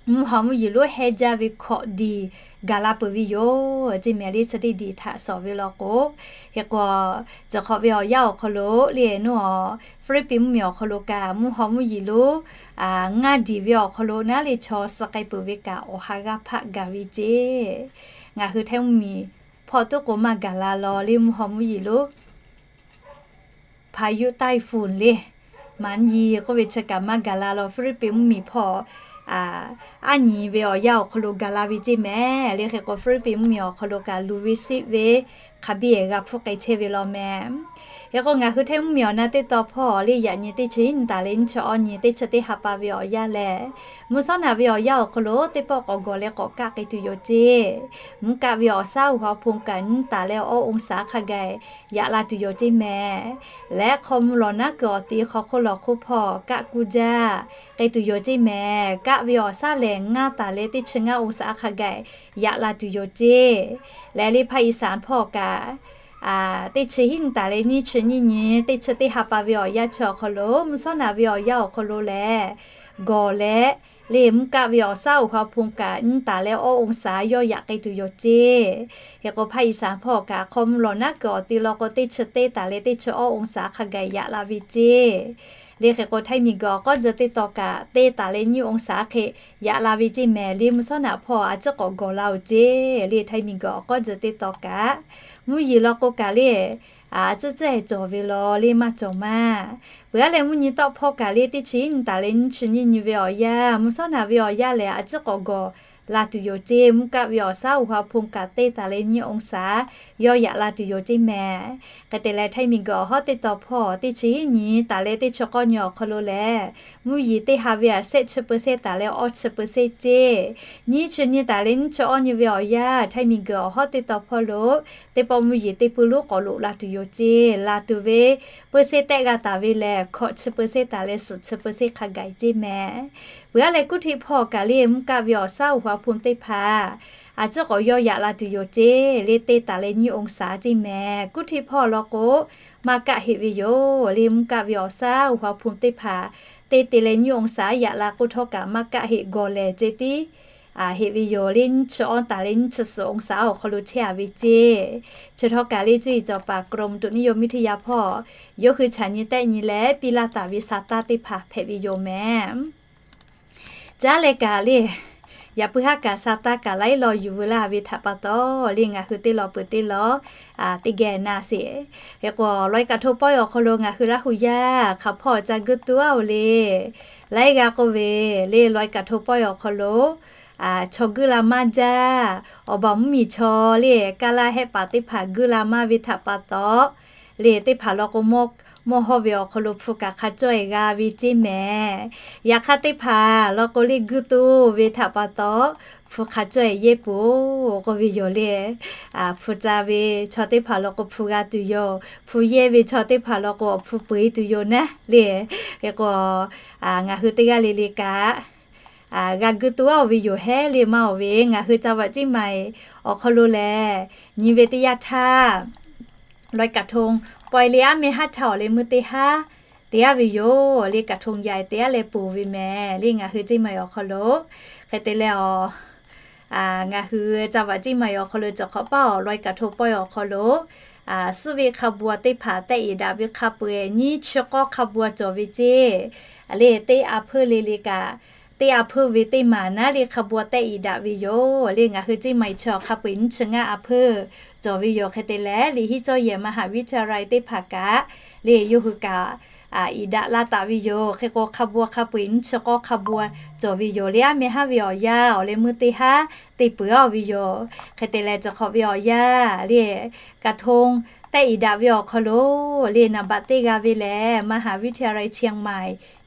mvuhˇ haw mvuhˇ yeˬ lonˉ hehnˇ jaˇ ve hkawꞈ diˬ gaˬ la peuˬ ve yoˬ ceˇ mehˍ le chi teˇ diˬ htaꞈ shawˍ ve law k'o. Hk'e k'o, cawˬ hk'awꞈ ve awˬ yanˇ awˬ hk'aw lo le nawˬ awˬ Hpiˇliˇpiˆ mvuhˇmiˬ awˬ hk'aw lo kaꞈ mvuhˇ haw mvuhˇ yeˬ lonˉ ngaˇ diˬ ve awˬ hk'aw lo naˉ le chaw suh k'ai peuˬ ve kaꞈ awˬ ha g'aˇ hpaˆ gaˬ ve ceˇ. Ngaˬ hui Htaiˇ mvuhˇmiˬ hpawˇ toˉ k'oˍ maˇ gaˬ la law le mvuhˇ haw mvuhˇ yeˬ lonˉ พายุไต้ฝุ่น le Mangyi k'oˆ ve chi kaꞈ maˇ gaˬ la law Hpiˇliˇpiˆ mvuhˇmiˬ hpawˇ aˉ nyi ve awˬ yanˇ awˬ hk'aw lo gaˬ la ve ceˇ mehˍ le. Hk'e k'o, Hpiˇliˇpiˆ mvuhˇmiˬ awˬ hk'aw lo kaꞈ luˬ ve sheˆ ve hk'a biˇ-ehˍ g'a hpfuhˇ k'ai chehˇ ve law mehˍ. Hk'e k'o, ngaˬ hui Htaiˇ mvuhˇmiˬ awˬ na teˇ taw hpawˇ le yaꞈ nyi teˇ chi hiˉ nyi taˍ leh nyiˇ chi awˇ nyi teˇ chi teˇ ha pa ve awˬ yanˇ lehˬ, mvuhˇ shawˉ naꞈ ve awˬ yanˇ awˬ hk'aw lo teˇ pawˆ k'awꞈ gawˬ leh k'awꞈ kaˆ k'ai tuˬ yoˬ ceˇ. Mvuhˇ kaˆ ve awˬ shaˉ อุณหภูมิ kaꞈ nyiˇ taˍ leh awˇ องศา hk'a gaˬ yaꞈ la tuˬ yoˬ ceˇ mehˍ. Leh hk'aw mvuh lawˬ naˉ kuiˬ awˬ te hk'aw hk'oˆ lawˬ hk'oˆ hpawˇ kaˆ kuˇ jaˇ k'ai tuˬ yoˬ ceˇ mehˍ. Kaˆ ve awˬ shaˉ lehˬ ngaˇ taˍ leh teˇ chi ngaˇ องศา hk'a gaˬ yaꞈ la tuˬ yoˬ ceˇ. Leh le ภาคอีสาน hpawˇ kaꞈ teˇ chi hiˉ nyi taˍ leh nyiˇ chi nyiˇ nyi teˇ chi teˇ ha pa ve awˬ yanˇ chi awˬ hk'aw lo mvuhˇ shawˉ naꞈ ve awˬ yanˇ awˬ hk'aw lo lehˬ, gawˬ leh le mvuhˇ kaˆ ve awˬ shaˉ อุณหภูมิ kaꞈ nyiˇ taˍ leh awˇ องศา yawˇ yaꞈ k'ai tuˬ yoˬ ceˇ. Hk'e k'o, ภาคอีสาน hpawˇ kaꞈ hk'aw mvuh lawˬ naˉ kuiˬ awˬ te law k'o teˇ chi teˇ taˍ leh teˇ chi awˇ องศา hk'a gaˬ yaꞈ la ve ceˇ. Le hk'e k'o, Htaiˇ miˬguiˬ awˬ k'awˇ jeu teˇ taw kaꞈ teˇ taˍ leh nyiˇ องศา hk'e yaꞈ la ve ceˇ mehˍ. Le mvuhˇ shawˉ naꞈ hpawˇ a ciˉ k'awꞈ gawˬ la-oˬ ceˇ. Le Htaiˇ miˬguiˬ awˬ k'awˇ jeu teˇ taw kaꞈ mvuhˇ yeˬ law k'o kaꞈ le a ciˉ ciˉ-ehˍ cawˬ ve law le maˇ cawˬ maˇ. Peuˬ aˉ leh mvuhˇ nyi tawˆ hpawˇ kaꞈ le teˇ chi nyiˇ taˍ leh nyiˇ chi nyiˇ nyi ve awˬ yanˇ, mvuhˇ shawˉ naˍ ve awˬ yanˇ lehˬ a ciˉ k'awꞈ gawˬ la tuˬ yoˬ ceˇ. Mvuhˇ kaˆ ve awˬ shaˉ uˬ ha hpu kaꞈ teˇ taˍ leh nyiˇ องศา yawˇ yaꞈ la tuˬ yoˬ ceˇ mehˍ. Hk'e te leh Htaiˇ miˬguiˬ awˬ hawˉ teˇ taw hpawˇ teˇ chi nyiˇ taˍ leh teˇ chi k'awˇ nyi awˬ hk'aw lo lehˬ, mvuhˇ yeˬ teˇ ha ve a shehˆ chi เปอร์เซ็นต์ taˍ leh awˇ chi เปอร์เซ็นต์ ceˇ. Nyiˇ chi nyi taˍ leh nyiˇ chi awˇ nyi ve awˬ yanˇ Htaiˇ miˬguiˬ awˬ hawˉ teˇ taw hpawˇ lo teˇ pawˆ mvuhˇ yeˬ teˇ pui lonˉ k'awꞈ loꞈ la tuˬ yoˬ ceˇ. Laˬ tuˬ ve เปอร์เซ็นต์ tehˆ g'a taˍ ve lehˬ, hkawꞈ chi เปอร์เซ็นต์ taˍ leh suhˍ chi เปอร์เซ็นต์ hk'a gaˬ ceˇ mehˍ. Peuˬ aˉ leh kuˉ htiˆ hpawˇ kaꞈ le mvuhˇ kaˆ ve awˬ shaˉ uˬ ha hpu teˇ hpaˍ a ciˉ k'awꞈ yawˇ yaꞈ la tuˬ yoˬ ceˇ. Le teˇ taˍ leh nyiˇ องศา ceˇ mehˍ. Kuˉ htiˆ hpawˇ law k'o, maˇ kaˆ heˆ ve yoˬ. Le mvuhˇ kaˆ ve awˬ shaˉ uˬ ha hpu teˇ hpaˍ teˇ te leh nyiˇ องศา yaꞈ la k'oˆ htawˇ kaꞈ maˇ kaˆ heˆ, gawˬ lehˬ ceˇ tiˉ heˆ ve yoˬ. Le nyiˇ chi awˇ taˍ leh nyiˇ chi suhˍ องศา awˬ hk'aw lo chehˇ a ve ceˇ. Chi htawˇ kaꞈ le cuˇ yiˍ cawˬ paˍ กรมอุตุนิยมวิทยา hpawˇ yawˇ hui chaꞈ nyi tehˆ nyi leh piˇ laˇ taˍ ve sa taˇ teˇ hpaˍ hpehꞈ ve yoˬ mehˍ. Caˉ leh kaꞈ le, yaꞈ puiˉ haˉ kaꞈ sa taˇ kaꞈ laiˉ law yuˬ veu laˇ ve htaꞈ pa taw, le ngaˬ hui teˇ law peuˬ teˇ law teˇ geh na sheˍ. Hk'e k'o, ลอยกระทง pawehˇ awˬ hk'aw lo ngaˬ hui Laˇ hu yaˇ hk'aˬ hpawˇ ca guˇ tuˬ aˉ-oˬ le. Laiˉ g'aˇ k'oˆ ve, le ลอยกระทง pawehˇ awˬ hk'aw lo chaw guˇ la maˇ jaˇ. Awˬ baˬ mvuhˇ miˬ chaw le kaˇ laˇ hehˆ paˍ teˇ hpaˍ guˇ la maˇ ve htaꞈ pa taw, le teˇ hpaˍ law k'o, mawˇ hawˇ ve awˬ hk'aw lo hpu kaꞈ hk'a cawˇ-e g'a ve ceˇ mehˍ. Yaꞈ hk'aˇ teˇ hpaˍ law k'o, le guˇ tuˬ ve htaꞈ pa taw, hpu hk'a cawˇ-e yehˇ peuˬ-oˬ k'oˆ ve yoˬ le. Hpu ca ve chaw teˇ hpaˍ law k'o, hpu g'a tuˬ yoˬ. Hpu yehˇ ve chaw teˇ hpaˍ law k'o, awˬ hpu peu-e tuˬ yoˬ naˉ le. Hk'e k'o, ngaˬ hui teˇ g'aˇ le le kaꞈ g'a guˇ tuˬ aˉ-oˬ ve yoˬ hehˉ le maˇ-oˬ ve. Ngaˬ hui จังหวัดเชียงใหม่ awˬ hk'aw lo lehˬ, nyi ve teˇ yanˇ htaˇ ลอยกระทง pawehˇ le aˉ meh haˉ htaˇ awˬ leh meuˇ teˇ haˉ te aˉ ve yoˬ. Le กระทงใหญ่ te aˉ leh ponˬ ve mehˍ le ngaˬ hui เชียงใหม่ awˬ hk'aw lo. Hk'e te leh a, ngaˬ hui จังหวัดเชียงใหม่ awˬ hk'aw lo cawˬ hk'awꞈ paˇ awˬ ลอยกระทง pawehˇ awˬ hk'aw lo suhˉ ve ขบวน teˇ hpaˍ tehˆ iˍ daꞈ ve hk'a peu-eˬ nyiˇ chi k'awˇ ขบวน cawˬ ve ceˇ. Le teˇ a hpeuˇ le le kaꞈ, teˇ a hpeuˇ ve teˇ maˬ naˉ le ขบวน tehˆ iˍ daꞈ ve yoˬ. Le ngaˬ hui เชียงใหม่ chaw hk'a peu-eˬ nyiˇ chi ngaˇ a hpeuˇ cawˬ ve yoˬ. Hk'e te leh liꞈ hiˉ cawˇ yehˬ มหาวิทยาลัย teˇ hpaˍ kaꞈ le yawˇ hui kaꞈ iˍ daꞈ la taˍ ve yoˬ. Hk'e k'o, ขบวน hk'a peu-eˬ nyiˇ chi k'awˇ ขบวน cawˬ ve yoˬ. Le aˉ meh haˉ ve awˬ yanˇ awˬ leh meuˇ teˇ haˉ te peuˬ aˉ-oˬ ve yoˬ. Hk'e te leh cawˬ hk'awꞈ ve awˬ yanˇ le กระทง tehˆ iˍ daꞈ ve awˬ hk'aw lo le นัมเบอร์ teˇ g'a ve lehˬ มหาวิทยาลัยเชียงใหม่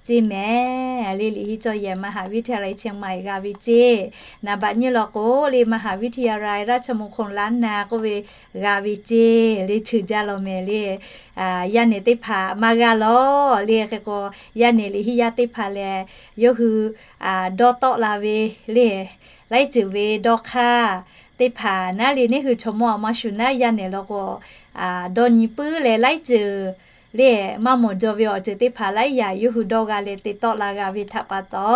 ceˇ mehˍ. Le liꞈ hiˉ cawˇ yehˬ มหาวิทยาลัยเชียงใหม่ g'a ve ceˇ. นัมเบอร์ nyiˇ law k'o, le มหาวิทยาลัยราชมงคลล้านนา k'oˆ ve g'a ve ceˇ. Le cheuˬ jaˇ law mehˍ le. Yaˇ nehˬ teˇ hpaˍ maˇ g'a lawˬ le. Hk'e k'o, yaˇ nehˬ liꞈ hiˉ yaˇ teˇ hpaˍ lehˬ, yawˇ hui dawˇ tawˆ la ve le, laiˉ ceuˬ ve dawˇ hk'aˇ teˇ hpaˍ naˉ le, neˇ hui chaw mawˇ a maˇ shuˍ naˉ, yaˇ nehˬ law k'o, dawˇ nyi puiˉ leh laiˉ ceuˬ le, maˇ mawˬ jaw ve awˬ ceuˬ teˇ hpaˍ laiˉ yaꞈ yawˇ hui dawˇ g'a leh te tawˆ la g'a ve htaꞈ pa taw,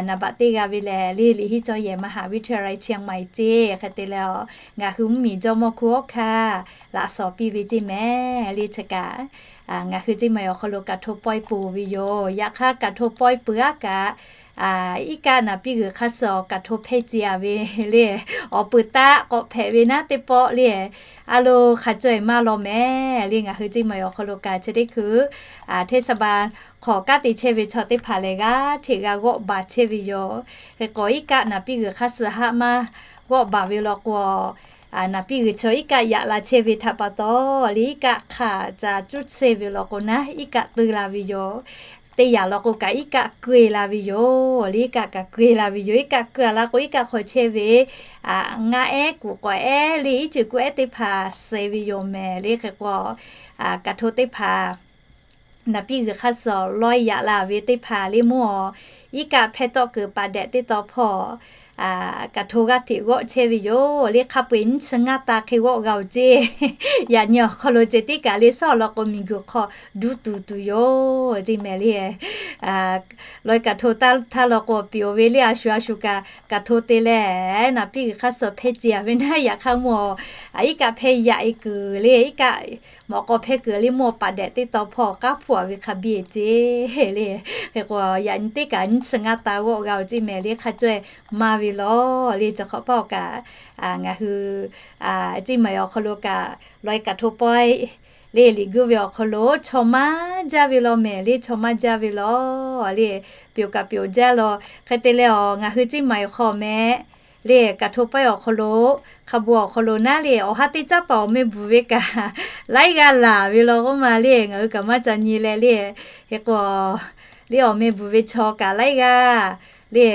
นัมเบอร์ teˇ g'a ve lehˬ, le liꞈ hiˉ cawˇ yehˬ มหาวิทยาลัยเชียงใหม่ ceˇ. Hk'e te leh a, ngaˬ hui mvuhˇ miˬ jawˇmawˇ hku awˉ hkaˇ laꞈ shawˍ piˇ ve ceˇ mehˍ. Le chi kaꞈ ngaˬ hui ceˇ maˬ awˬ hk'aw lo กระทง pawehˇ ponˬ ve yoˬ. Yaꞈ hk'aˇ กระทง pawehˇ peuˬ aˉ kaꞈ, iˉ kaˆ naˍ piˇ g'uiˬ hk'aˇ suh awˬ กระทง hpehˇ ce-a ve le, awˬ peuˬ taˆ k'awꞈ hpehꞈ ve naˉ teˇ pawˆ le, a lo hk'a caweh maˇ law mehˍ. Le ngaˬ hui ceˇ maˬ awˬ hk'aw lo kaꞈ chi teˇ hkui เทศบาล hk'awꞈ kanˉ te chehˇ ve chaw teˇ hpaˍ lehˬ, g'aˇ hteꞈ g'a g'awˆ baˬ chehˇ ve yoˬ. Hk'e k'o, iˉ kaˆ naˍ piˇ g'uiˬ hk'aˇ suh haˆ maˇ g'awˆ baˬ ve law k'o, naˍ piˇ g'uiˬ chaw iˉ kaˆ yaꞈ la chehˇ ve htaꞈ pa taw, le iˉ kaˆ hk'aˬ ca cuˇ chehˇ ve law k'o naˉ, iˉ kaˆ teu la ve yoˬ. Teˇ yanˇ law k'o kaꞈ iˉ kaˆ keu-e la ve yoˬ. Le iˉ kaˆ kaꞈ keu-e la ve yoˬ. Iˉ kaˆ keu-a laˇ k'o, iˉ kaˆ hk'aw chehˇ ve ngaˆ ehˉ kuˬ k'awꞈ ehˉ le, iˉ ceuˬ kuˬ ehˉ teˇ hpaˍ suh ve yoˬ mehˍ. Le hk'e k'o, กระทง teˇ hpaˍ naˍ piˇ g'uiˬ hk'aˇ suh lawˇ yaꞈ la ve teˇ hpaˍ le mawˇ a, iˉ kaˆ hpehˇ tawˆ kuiˬ paˍ dehꞈ teˇ taw hpawˇ กระทง g'aˇ hteꞈ g'awˆ chehˇ ve yoˬ. Le hk'a peu-eˬ nyiˇ chi ngaˇ ta hk'e g'awˆ g'a-oˬ ceˇ. Yaꞈ nyi awˬ hk'aw lo ceh tiˉ kaꞈ le, suhˉ awˬ lawn k'o miˬguiˬ hk'aw duˇ tuˬ tuˬ yoˬ ceˇ mehˍ le. ลอยกระทง taˇ htaˇ law k'o, piˍ-oˬ ve le, a shu a shu kaꞈ กระทง te leh naˍ piˇ g'uiˬ hk'aˇ suh hpehˇ ce-a ve naˉ, yaꞈ hk'aˇ mawˇ a, iˉ kaˆ hpehˇ yaꞈ-e kuiˬ le, iˉ kaˆ mawꞈ k'aw hpehˇ kuiˬ le mawˇ paˍ dehꞈ teˇ taw hpawˇ k'aˉ hpuˇ-a ve hk'a biˇ-e ceˇ le. Hk'e k'o, yaꞈ nyi teˇ kaꞈ nyiˇ chi ngaˇ ta g'awˆ g'a-oˬ ceˇ mehˍ le, hk'a caweh maˇ ve law le. Chi hk'awꞈ paˇ awˬ kaꞈ ngaˬ hui ceˇ maˬ awˬ hk'aw lo kaꞈ ลอยกระทง pawehˇ le liꞈ guˇ ve awˬ hk'aw lo chaw maˇ jaˇ ve law mehˍ le, chaw maˇ jaˇ ve law le, pyoˬ kaꞈ pyoˬ jaˇ law. Hk'e te leh awˬ ngaˬ hui Ceˇ maiˍ hk'aw mehˍ le, Kaˍ htoꞈ pawehˇ awˬ hk'aw lo, hk'a bon awˬ hk'aw lo naˉ le, awˬ ha teˇ caˉ paˍ awˬ meh bvuhˬ ve kaꞈ laiˉ g'aˇ laˬ ve law k'oˆ ma le, ngaˬ hui kaꞈ maˇ ca nyi leh le, hk'e k'o le awˬ meh bvuhˬ ve chaw kaꞈ laiˉ g'aˇ le,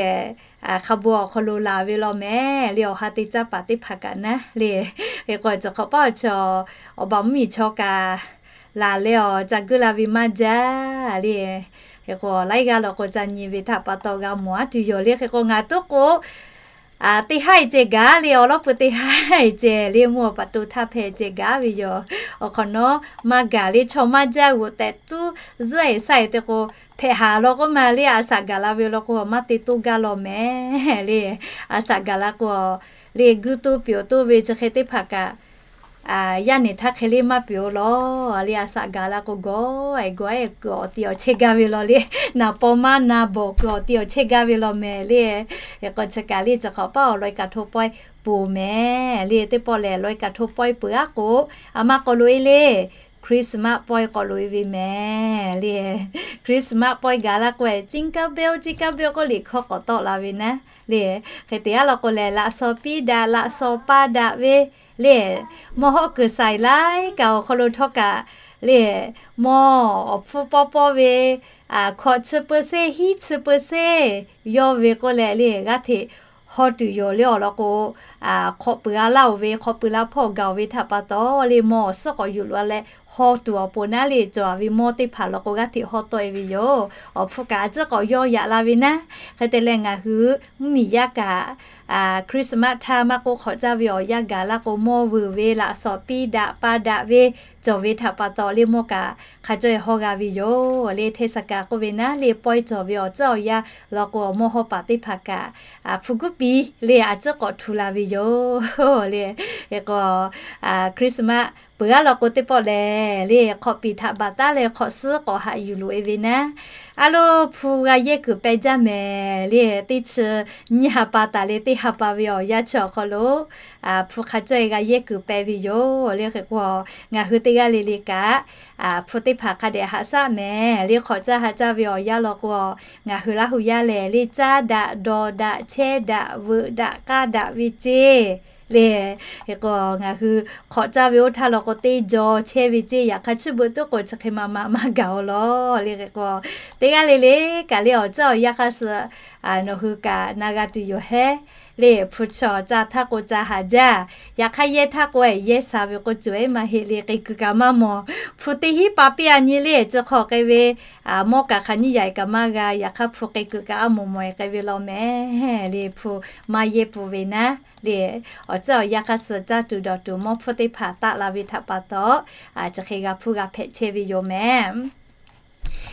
hk'a bon awˬ hk'aw lo laˬ ve law mehˍ le, awˬ ha teˇ caˉ paˍ teˇ hpaˍ kaꞈ naˉ le, hk'e k'o chi hk'awꞈ paˉ awˬ chi awˬ baˬ mvuhˇ miˬ chaw kaꞈ laˬ leh awˬ ca guˇ la ve maˇ jaˇ le, hk'e k'o laiˉ g'aˇ law k'o ca nyi ve htaꞈ pa taw g'a mawˬ a tuˬ yoˬ le. Hk'e k'o ngaˬ tuˉ k'o teˇ haˉ ceh gaˬ le, awˬ lawˉ pui teˇ haˉ ceh le, mvuhˇ awˬ paˍ to htaˇ hpehꞈ ceh gaˬ ve yoˬ. Awˬ hk'awꞈ nawˉ maˇ gaˬ le, chaw maˇ jaˇ g'oꞈ tehꞈ tuˉ zuhˆ e saˇ e te k'o, hpehꞈ haˍ law k'oˆ ma le, a shaꞈ gaˬ la ve law k'o maˇ te toˇ gaˇ law mehˍ le, a shaꞈ gaˬ la k'o le guˇ toˇ pyoˬ toˇ ve chi hk'e teˇ hpaˍ kaꞈ yaˇ nehˬ htaˇ hk'e le maˇ pyoˬ law le, a shaꞈ gaˬ la k'o gawˬ e gawˬ e kuiˬ awˬ ti awˬ chehˇ gaˇ ve law le, naˍ paw maˇ na bawˬ kuiˬ awˬ ti awˬ chehˇ gaˇ ve law mehˍ le. Hk'e k'o chi kaꞈ le chi hk'awꞈ paˉ awˬ lawˬ e Kaˍ htoꞈ pawehˇ ponˬ mehˍ le, teˇ pawˆ lehˬ lawˬ e Kaˍ htoꞈ pawehˇ peuˬ aˉ k'o, a ma k'awꞈ loꞈ e le Christmas pawehˇ k'awꞈ loꞈ e ve mehˍ le. Christmas pawehˇ gaˬ la k'o e Jingle bell, Jingle bell k'oˆ liꞈ hkawˇ k'awꞈ tawˆ la ve naˉ le. Hk'e te aˉ law k'o lehˬ, laꞈ shawnˍ piˇ daꞈ, laꞈ shawnˍ pa daꞈ ve le, mawˇ hawˉ kuiˬ shaiˍ laiˉ kaꞈ awˬ hk'aw lo htawˇ kaꞈ le, mawˇ awˬ hpfuhˇ pawˇ pawˇ ve hkawꞈ chi peuˬ seˇ, hiˉ chi peuˬ seˇ yawˇ ve k'oˆ leh le g'aˇ hteꞈ haw tuˬ yoˬ le. Awˬ lawn k'o, hk'awꞈ peuˬ a laˇ oˬ ve, hk'awꞈ peuˬ la hpawˇ gaˬ oˬ ve htaꞈ pa taw le, mawˇ awˬ suhˉ k'awꞈ yuˬ loꞈ a leh haw tuˬ awˬ pon naˉ le, cawˬ ve mawˇ teˇ hpaˍ law k'o g'aˇ hteꞈ haw tawˆ e ve yoˬ. Awˬ hpfuhˇ kaꞈ a ciˉ k'awꞈ yawˇ yaꞈ la ve naˉ. Hk'e te leh ngaˬ hui mvuhˇmiˬ yaˇ kaꞈ Christmas htaˇ maˇ k'oˆ, hk'awꞈ caˇ ve awˬ yanˇ gaˬ la k'o mawˇ vuiˬ ve, laꞈ shawnˍ piˇ daꞈ pa daꞈ ve cawˬ ve htaꞈ pa taw le mawˇ kaꞈ hk'a cawˇ e haw g'a ve yoˬ le. Hteˇsaˍkaˍ k'oˆ ve naˉ le, pawehˇ cawˬ ve awˬ ceuˬ awˬ yanˇ law k'o mawˇ hawˉ paˍ teˇ hpaˍ kaꞈ hpu guˉ piˇ le a ciˉ k'awꞈ htu la ve yoˬ le. Hk'e k'o Christmas peuˬ aˉ law k'o teˇ pawˆ lehˬ le, hk'awꞈ piˍ htaꞈ baˬ taˉ leh hk'awꞈ suhˉ k'awꞈ haꞈ yuˬ loꞈ e ve naˉ, a lo hpu g'a yehˇ kuiˬ peh jaˇ mehˍ le. Teˇ chi nyiˇ ha pa taˍ le teˇ ha pa ve awˬ yanˇ chi awˬ hk'aw lo hpu hk'a cawˇ e g'a yehˇ kuiˬ peh ve yoˬ le. Hk'e k'o ngaˬ hui teˇ g'aˇ le le kaꞈ hpu teˇ hpaˍ hk'a dehꞈ haꞈ shaˆ mehˍ le. Hk'awꞈ caˇ ha caˇ ve awˬ yanˇ law k'o ngaˬ hui Laˇ hu yaˇ lehˬ le caˇ daꞈ dawˬ daꞈ chehˇ daꞈ veuꞈ daꞈ k'aˇ daꞈ ve ceˇ le. Hk'e k'o ngaˬ hui hk'awꞈ caˇ ve oˇ htaˇ law k'o teˇ jaw chehˇ ve ceˇ, yaꞈ hk'aˇ chi beuꞈ tuˉ k'o chi hk'e ma ma maˇ gaˬ aˬ law le. Hk'e k'o teˇ g'aˇ le le kaꞈ le awˬ ceuˬ awˬ yanˇ hk'aˇ suh nawˬ hui kaꞈ na g'a tuˬ yoˬ hehˉ le. Hpu chaw caˇ htaˇ k'o caˇ haˍ jaˇ, yaꞈ hk'aˇ yehˇ htaˇ k'o yehˇ sha ve k'o cawˬ ehˉ maˇ heˆ le, k'ai kuiˬ kaꞈ maˇ mawˬ. Hpu teˇ hinˉ pa piˇ a nyi le, chi hk'aw k'ai ve mawˇ kaꞈ hk'aˬ nyiˇ yaꞈ e kaꞈ maˇ g'a, yaꞈ hk'aˇ hpu k'ai kuiˬ kaꞈ a mawˬ mawˬ e k'ai ve law mehˍ le. Hpu maˇ yehˇ pun ve naˉ le, awˬ ceuˬ awˬ yanˇ hk'aˇ suh caˇ tuˬ dawˬ tuˬ mawˇ hpfuhˇ teˇ hpaˍ taˆ la ve htaꞈ pa taw, chi hk'e g'a hpfuhˇ g'a hpehꞈ chehˇ ve yoˬ mehˍ.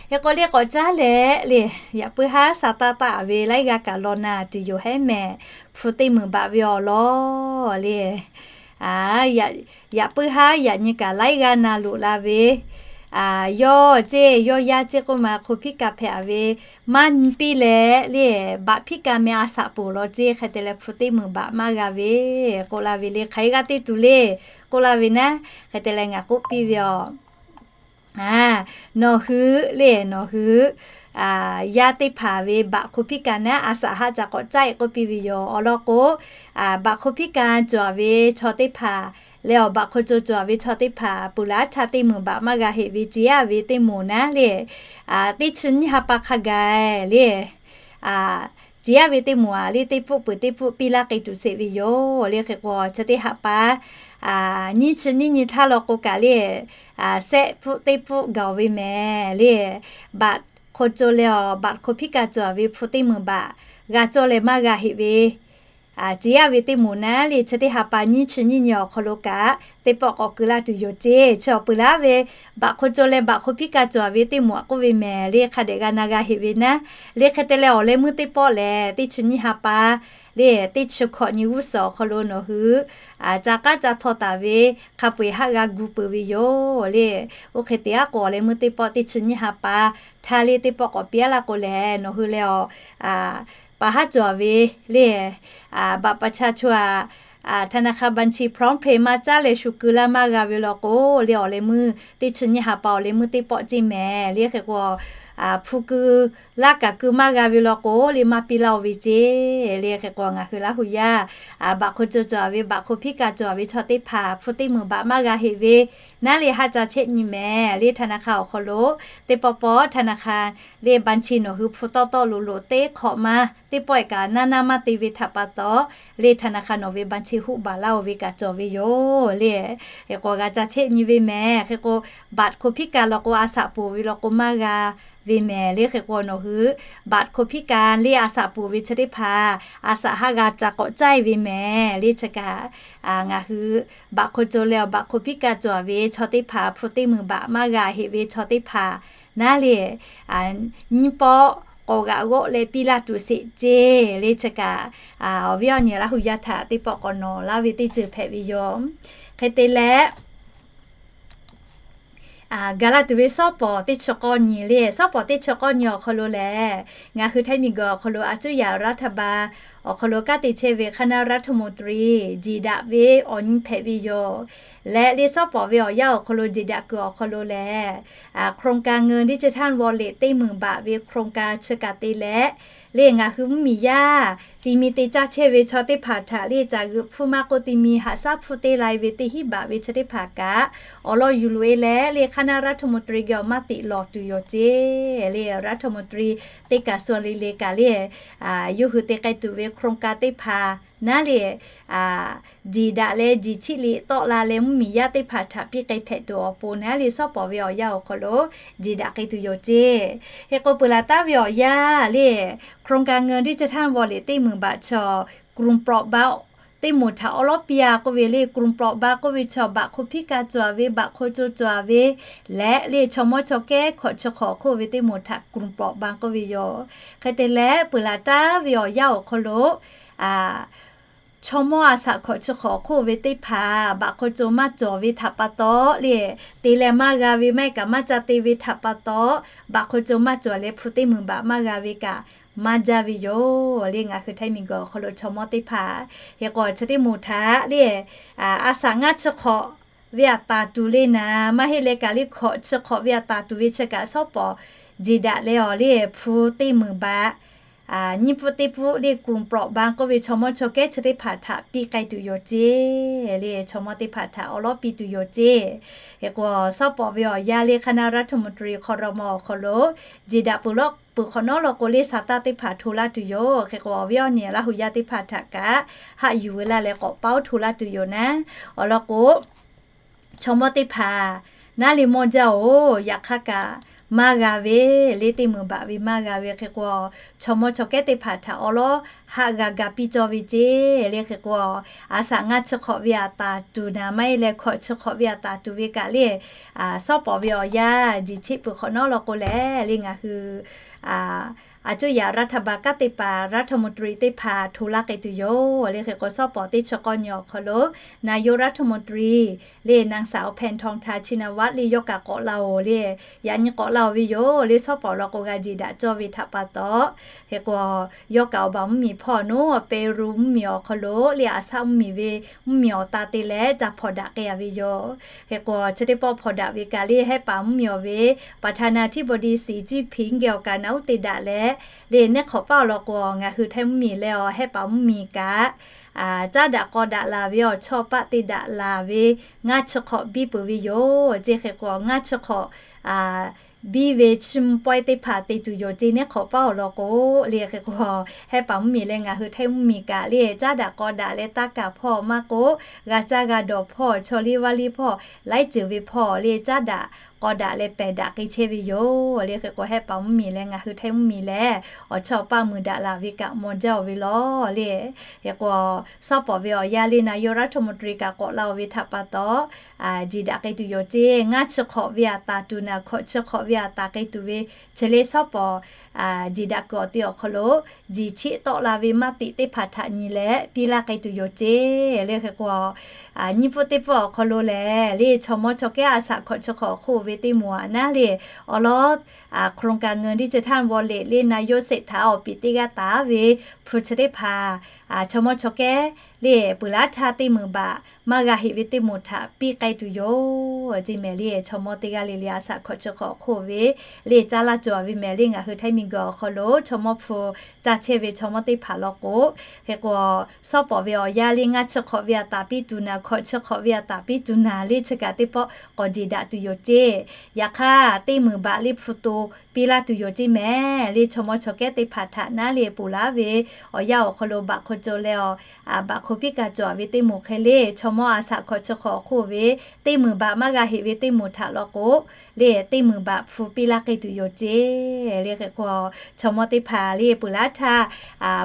Hk'e k'o le k'awꞈ caˉ leh le, yaꞈ puiˉ haˉ sha taˇ taˆ ve laiˉ g'aˇ kaꞈ law na tuˬ yoˬ hehˉ mehˍ. Hpu teˇ meunˍ baꞈ ve awˬ lawn le, yaꞈ puiˉ haˉ yaꞈ nyi kaꞈ laiˉ g'aˇ na loꞈ la ve, yawˇ ceˇ yawˇ yaˇ ceˇ k'oˆ ma hk'o hpiˉ ka hpehꞈ a ve, maˇ nyi piˇ leh le, baꞈ hpiˉ ka meh a shaꞈ ponˬ law ceˇ. Hk'e te leh hpu teˇ meunˍ baꞈ maˇ g'a ve k'oˆ la ve le, hk'aˬ hk'e g'a te tuˬ le k'oˆ la ve naˉ. Hk'e te leh ngaˬ k'oˆ piˇ ve aˬ, nawˬ hui le, nawˬ hui yaˇ teˇ hpaˍ ve baꞈ hk'o hpiˉ ka naˉ a shaꞈ haˆ ca k'awꞈ caˇ e k'oˆ piˇ ve yoˬ. Awˬ lawn k'o, baꞈ hk'o hpiˉ ka cawˬ ve chaw teˇ hpaˍ leh awˬ baꞈ hk'o co cawˬ ve chaw teˇ hpaˍ peuˬ laˇ htaˇ teˇ meunˍ baꞈ maˇ g'a heꞈ ve ceˇ a ve teˇ moˍ naˉ le, teˇ chi nyiˇ ha pa hk'a gaˬ le, ceˇ a ve teˇ moˍ a le teˇ pfuhˆ peuˬ teˇ pfuhˆ piˇ laˇ k'ai tuˬ sheˍ ve yoˬ le. Hk'e k'o chi teˇ ha pa nyiˇ chi nyiˇ nyi htaˇ law k'o kaꞈ le, shehˆ pfuhˆ teˇ pfuhˆ gaˬ ve mehˍ le, baꞈ hk'o co leh awˬ baꞈ hk'o hpiˉ ka cawˬ ve hpu teˇ meunˍ baꞈ g'a cawˇ leh maˇ g'a heꞈ ve ceˇ a ve teˇ moˍ naˉ le, chi teˇ ha pa nyiˇ chi nyiˇ nyi awˬ hk'aw lo kaꞈ teˇ pawˆ k'awꞈ keu laˇ tuˬ yoˬ ceˇ. Chi awˬ peuˬ laˇ ve baꞈ hk'o co leh baꞈ hk'o hpiˉ ka cawˬ a ve teˇ moˍ a k'oˆ ve mehˍ le, hk'a dehꞈ g'a na g'a heꞈ ve naˉ le. Hk'e te leh awˬ leh meuˇ teˇ pawˆ lehˬ, teˇ chi nyiˇ ha pa le, teˇ chi hkawꞈ nyi g'uˇ suhˍ awˬ hk'aw lo nawˬ hui ca k'aˉ ca htaw taˍ ve hk'a peu eˬ haˆ g'a gu peuˬ ve yoˬ le. Oˇ hk'e te aˉ k'o awˬ leh meuˇ teˇ pawˆ teˇ chi nyiˇ ha pa htaˇ le teˇ pawˆ k'awꞈ piˇ aˉ laˇ k'o lehˬ, nawˬ hui leh awˬ pa haˉ cawˬ a ve le, baꞈ pa cha cho a ธนาคารบัญชี พร้อมเพย์ maˇ caˉ leh shu keu laˇ maˇ g'a ve law k'o, le awˬ leh meuˇ teˇ chi nyiˇ ha pa awˬ leh meuˇ teˇ pawˆ ceˇ mehˍ. Le hk'e k'o, hpu keu laˇ kaꞈ keu maˇ g'a ve law k'o, le maˇ piˇ laˇ-oˆ ve ceˇ. Le hk'e k'o, ngaˬ hui Laˇ hu yaˇ baꞈ hk'o co cawˬ ve, baꞈ hk'o hpiˇ kaꞈ cawˬ ve chaw teˇ hpaˍ hpu teˇ meunˍ baꞈ maˇ g'a heꞈ ve, naˉ le haˉ ca chehˇ nyi mehˍ. Le ธนาคาร awˬ hk'aw lo teˇ pawˆ pawˆ ธนาคาร le บัญชี nawˬ hui hpu tawˆ tawˆ loꞈ loꞈ teˇ hk'awꞈ maˇ, teˇ pawˆ e kaꞈ naˇ naˇ maˇ te ve htaꞈ pa taw, le ธนาคาร nawˬ ve บัญชี huˆ baˬ laˇ-oˆ ve kaꞈ cawˬ ve yoˬ. Le hk'e k'o g'a ca chehˇ nyi ve mehˍ. Hk'e k'o, baꞈ hk'o hpiˇ kaꞈ law k'o, a shaꞈ ponˬ ve law k'o maˇ g'a ve mehˍ. Le hk'e k'o, nawˬ hui baꞈ hk'o hpiˇ kaꞈ le a shaꞈ ponˬ ve chi teˇ hpaˍ a shaꞈ haˉ g'a ca k'awꞈ caˇ e ve mehˍ. Le chi kaꞈ, ngaˬ hui baꞈ hk'o co leh awˬ baꞈ hk'o hpiˇ kaꞈ cawˬ ve chaw teˇ hpaˍ hpu teˇ meunˍ baꞈ maˇ g'a heꞈ ve chaw teˇ hpaˍ naˉ le, nyiˇ pawˆ k'awꞈ g'aꞈ g'awˆ leh piˇ laˇ tuˬ sheˍ ceˇ. Le chi kaꞈ, awˬ viˉ awˬ nyi Laˇ hu yaˇ htaꞈ teˇ pawˆ k'awꞈ nawˬ laˇ ve teˇ ceuˬ hpehꞈ ve yoˬ. Hk'e te leh, gaˬ la tuˬ ve shawˉ pawˍ teˇ chi k'awˇ nyi le, shawˉ pawˍ teˇ chi k'awˇ nyi awˬ hk'aw lo lehˬ, ngaˬ hui Htaiˇ miˬguiˬ awˬ hk'aw lo aˬ cuˇ yaꞈ รัฐบาล awˬ hk'aw lo kanˉ te chehˇ ve คณะรัฐมนตรี jeˬ daꞈ ve awˬ nyi hpehꞈ ve yoˬ. Leh le shawˉ pawˍ ve awˬ yanˇ awˬ hk'aw lo jeˬ daꞈ kuiˬ awˬ hk'aw lo lehˬ, โครงการเงินดิจิทัลวอลเล็ต teˇ meunˍ baꞈ ve โครงการ chi kaꞈ te leh, le ngaˬ hui mvuhˇmiˬ yaˇ ti mi te caˇ chehˇ ve chaw teˇ hpaˍ htaꞈ le caˬ g'euꞈ hpfuhˇ maˇ k'oˆ, ti mi haꞈ shaˉ hpfuhˇ te la ve teˇ hinˉ baꞈ ve chi teˇ hpaˍ kaꞈ awˬ lawn yuˬ loꞈ e leh, le คณะรัฐมนตรี geh awˬ maˇ teꞈ lawˬ tuˬ yoˬ ceˇ. Le รัฐมนตรี teˇ kaˬ suh le le kaꞈ le, yawˇ hui te k'ai tuˬ ve โครงการ teˇ hpaˍ naˉ le, jeˬ daꞈ leh jeˬ chiˆ liꞈ tawˆ la leh mvuhˇmiˬ yaˇ teˇ hpaˍ htaꞈ piˇ k'ai hpehꞈ tuˬ awˬ pon naˉ le shawˉ pawˍ ve awˬ yanˇ awˬ hk'aw lo jeˬ daꞈ k'ai tuˬ yoˬ ceˇ. Hk'e k'o, peuˬ laˬ taˉ ve awˬ yanˇ le โครงการเงินดิจิทัลวอลเล็ต teˇ meunˍ baꞈ chaw กลุ่มเปราะบาง teˇ moˍ htaꞈ awˉ lawˉ piˇ a k'oˆ ve le กลุ่มเปราะบาง k'oˆ ve chaw baꞈ hk'o hpiˇ kaꞈ cawˬ ve, baꞈ hk'o co cawˬ ve, leh le chaw mawˇ chaw kehˉ hkawꞈ chi hk'awꞈ hk'oˆ ve teˇ moˍ htaꞈ กลุ่มเปราะบาง k'oˆ ve yoˬ. Hk'e te leh peuˬ laˬ taˉ ve awˬ yanˇ awˬ hk'aw lo chaw mawˇ a shaꞈ hkawꞈ chi hk'awꞈ hk'oˆ ve teˇ hpaˍ baꞈ hk'o co maˇ cawˬ ve htaꞈ pa taw le, te leh maˇ g'a ve maˇ heˆ kaꞈ maˇ ca te ve htaꞈ pa taw, baꞈ hk'o co maˇ cawˬ leh hpu teˇ meunˍ baꞈ maˇ g'a ve kaꞈ maˇ jaˇ ve yoˬ. Le ngaˬ hui Htaiˇ miˬguiˬ awˬ hk'aw lo chaw mawˇ teˇ hpaˍ, hk'e k'o chi teˇ moˍ htaꞈ le a shaꞈ ngaˇ chi hk'awꞈ ve aꞈ taˍ tuˬ le naˍ, maˇ heˆ leh kaꞈ le hkawꞈ chi hk'awꞈ ve aꞈ taˍ tuˬ ve chi kaꞈ shawˉ pawˍ jeˬ daꞈ leh awˬ le hpu teˇ meunˍ baꞈ nyiˇ pfuhˇ teˇ pfuhˇ le กลุ่มเปราะบาง k'oˆ ve chaw mawˇ chaw kehˉ chi teˇ hpaˍ htaꞈ piˇ k'ai tuˬ yoˬ ceˇ. Le chaw mawˇ teˇ hpaˍ htaꞈ awˉ lawˉ piˇ tuˬ yoˬ ceˇ. Hk'e k'o, shawˉ pawˍ ve awˬ yanˇ le คณะรัฐมนตรี ครม. awˬ hk'aw lo jeˬ daꞈ peuˬ lawˉ peuˬ hk'awꞈ nawˉ law k'o le shaˍ taˇ teˇ hpaˍ hto laˇ tuˬ yoˬ. Hk'e k'o, awˬ viˉ awˬ nyi Laˇ hu yaˇ teˇ hpaˍ htaꞈ kaꞈ haꞈ yuˬ ve laˇ leh k'awꞈ paoˉ hto laˇ tuˬ yoˬ naˉ. Awˬ lawn k'o, chaw mawˇ teˇ hpaˍ naˉ le mawˇ jaˇ-oˬ, yaꞈ hk'aˇ kaꞈ maˇ g'a ve, le teˇ meunˍ baꞈ ve maˇ g'a ve hk'e k'o, chaw mawˇ chaw kehˉ teˇ hpaˍ htaꞈ awˉ lawˉ haˆ g'a ga piˇ cawˇ ve ceˇ. Le hk'e k'o, a shaꞈ ngaˇ chi hk'awꞈ ve aꞈ taˍ tuˬ naˍ, maˇ heˆ leh hkawꞈ chi hk'awꞈ ve aꞈ taˍ tuˬ ve kaꞈ le, shawˉ pawˍ ve awˬ yanˇ jeˬ cheˆ peuˬ hk'awꞈ nawˉ law k'o leh, le ngaˬ hui a cuˇ yaꞈ รัฐบาล kanˉ te paˍ รัฐมนตรี teˇ hpaˍ hto laˇ k'ai tuˬ yoˬ. Le hk'e k'o, shawˉ pawˍ teˇ chi k'awˇ nyi awˬ hk'aw lo นายกรัฐมนตรี le นางสาว แพทองธาร ชินวัตร le yawˇ kaꞈ k'awꞈ la-oˬ le, yaꞈ nyi k'awꞈ la-oˬ ve yoˬ. Le shawˉ pawˍ law k'o g'a jeˬ daꞈ cawˇ ve htaꞈ pa taw, hk'e k'o, yawˇ kaꞈ awˬ baˬ mvuhˇmiˬ hpawˇ awˬ nuˉ awˬ Peˍruˆ mvuhˇmiˬ awˬ hk'aw lo le a shaꞈ mvuhˇmiˬ ve mvuhˇmiˬ awˬ ta te leh ca hpawnˬ daꞈ k'ai-a ve yoˬ. Hk'e k'o, chi teˇ pawˆ hpawnˬ daꞈ ve kaꞈ le hehˆ paˍ mvuhˇmiˬ awˬ ve ประธานาธิบดี สีจิ้นผิง geh awˬ kaꞈ naˍ uˉ te daꞈ leh, le neˇ hk'awꞈ paˇ awˬ lawn k'o, ngaˬ hui Htaiˇ mvuhˇmiˬ leh awˬ hehˆ paˍ mvuhˇmiˬ kaꞈ caˉ daꞈ k'aw daꞈ laˬ ve awˬ chawˇ paˆ te daꞈ laˬ ve ngaˇ chi hk'awꞈ biˇ peuˬ ve yoˬ ceˇ. Hk'e k'o, ngaˇ chi hk'awꞈ biˇ ve chiˇ mvuh pawehˇ teˇ hpaˍ te tuˬ yoˬ ceˇ. Neˇ hk'awꞈ paˇ awˬ lawn k'o, le hk'e k'o, hehˆ paˍ mvuhˇmiˬ leh ngaˬ hui Htaiˇ mvuhˇmiˬ kaꞈ le caˉ daꞈ k'aw daꞈ leh taˇ kaˍ hpawˇ maˇ k'oˆ, g'a caˇ g'a dawˬ hpawˇ, chaw liˇ vaˇ liˇ hpawˇ, laiˉ ceuˬ ve hpawˇ le caˉ daꞈ k'aw daꞈ leh pehˬ daꞈ k'ai chehˇ ve yoˬ. Le hk'e k'o, hehˆ paˍ mvuhˇmiˬ leh ngaˬ hui Htaiˇ mvuhˇmiˬ leh awˬ chawˇ paˇ mui daꞈ laˬ ve kaꞈ maw jaˇ-oˬ ve lawˬ le. Hk'e k'o, shawˉ pawˍ ve awˬ yanˇ le นายกรัฐมนตรี kaꞈ k'awꞈ la-oˬ ve htaꞈ pa taw, jeˬ daꞈ k'ai tuˬ yoˬ ceˇ. Ngaˇ chi hk'awꞈ ve aꞈ taˍ tuˬ naˍ, hkawꞈ chi hk'awꞈ ve aꞈ taˍ k'ai tuˬ ve chi le shawˉ pawˍ jeˬ daꞈ kuiˬ awˬ te awˬ hk'aw lo jeˬ cheˆ tawˆ la ve maˇ tiꞈ teˇ hpaˍ htaꞈ nyi leh piˇ laˇ k'ai tuˬ yoˬ ceˇ. Le hk'e k'o, nyiˇ pfuhˇ teˇ pfuhˇ awˬ hk'aw lo lehˬ, le chaw mawˇ chaw kehˉ a shaꞈ hkawꞈ chi hk'awꞈ hk'oˆ ve teˇ moˍ aꞈ naˉ le awˬ lawn โครงการเงินดิจิทัลวอลเล็ต le นายกเศรษฐา awˬ piˍ teˇ g'aˇ taˍ ve hpu chi teˇ hpaˍ chaw mawˇ chaw kehˉ le peuˬ laˉ htaˇ teˇ meunˍ baꞈ maˇ g'a heꞈ ve teˇ moˍ htaꞈ piˇ k'ai tuˬ yoˬ ceˇ mehˍ le. Chaw mawˇ teˇ g'aˇ le le a shaꞈ hkawꞈ chi hk'awꞈ hk'oˆ ve le caˇ laˇ cawˬ ve mehˍ le. Ngaˬ hui Htaiˇ miˬguiˬ awˬ hk'aw lo chaw mawˇ hpu caˇ chehˇ ve chaw mawˇ teˇ hpaˍ law k'o, hk'e k'o, sawˉ pawˍ ve awˬ yanˇ le ngaˇ chi hk'awꞈ ve a taˍ piˇ tuˬ naˍ, hkawꞈ chi hk'awꞈ ve a taˍ piˇ tuˬ naˍ le chi kaꞈ teˇ pawˆ k'awꞈ jeˬ daꞈ tuˬ yoˬ ceˇ. Yaꞈ hk'aˇ teˇ meunˍ baꞈ le hpu to piˇ laˇ tuˬ yoˬ ceˇ mehˍ le. Chaw mawˇ chaw kehˉ teˇ hpaˍ htaꞈ naˉ le ponˬ laˇ ve awˬ yanˇ awˬ hk'aw lo baꞈ hk'aw co leh a, baꞈ hk'aw piˇ kaꞈ cawˬ ve teˇ moˍ hk'e le chaw mawˇ a shaꞈ hkawꞈ chi hk'awꞈ hk'oˆ ve teˇ meunˍ baꞈ maˇ g'a heꞈ ve teˇ moˍ htaꞈ law k'o, le teˇ meunˍ baꞈ hpu piˇ laˇ k'ai tuˬ yoˬ ceˇ. Le hk'e k'o, chaw mawˇ teˇ hpaˍ le peuˬ laˉ htaˇ